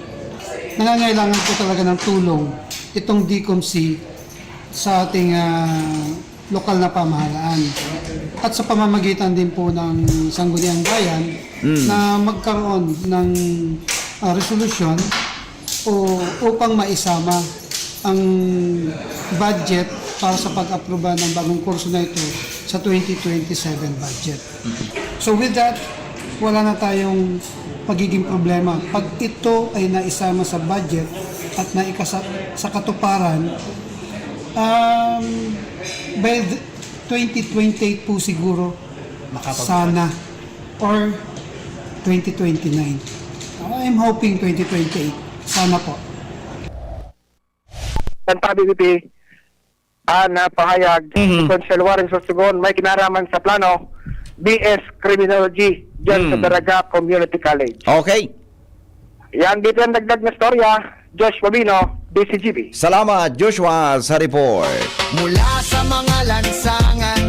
Nangangailangan po talaga ng tulong itong DCOMC sa ating ah, lokal na pamahalaan. At sa pamamagitan din po ng Sangguniang Bayan na magkaroon ng ah, resolusyon o upang maisama ang budget para sa pag-aproba ng bagong kurso na ito sa twenty twenty-seven budget. So with that, wala na tayong magiging problema. Pag ito ay naisama sa budget at naikasa sa katuparan, um, by the twenty twenty-eight po siguro, sana, or twenty twenty-nine. I'm hoping twenty twenty-eight. Sana po. Santa B P P, ah, na pahayag Mhm. ni Consul Warren Sorsogon may kinaraman sa plano, B S Criminology, dyan sa Mm. Daraga Community College. Okay. Yan, dito ang dagdag na storya, Josh Mabino, D C G B. Salamat, Joshua, sa report. Mula sa mga lansangan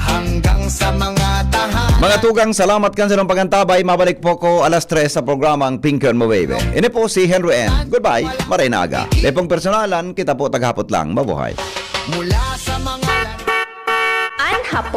hanggang sa mga tahanan. Mga tugang, salamat kan sa inyong pag-antabay. Mabalik po ko alas tres sa programang Pingkon Mo Baby. Ini po si Henry N. Goodbye, maray na aga. Lepong personalan, kita po taghapot lang. Mabuhay. Mula sa mga lan- An Hapon.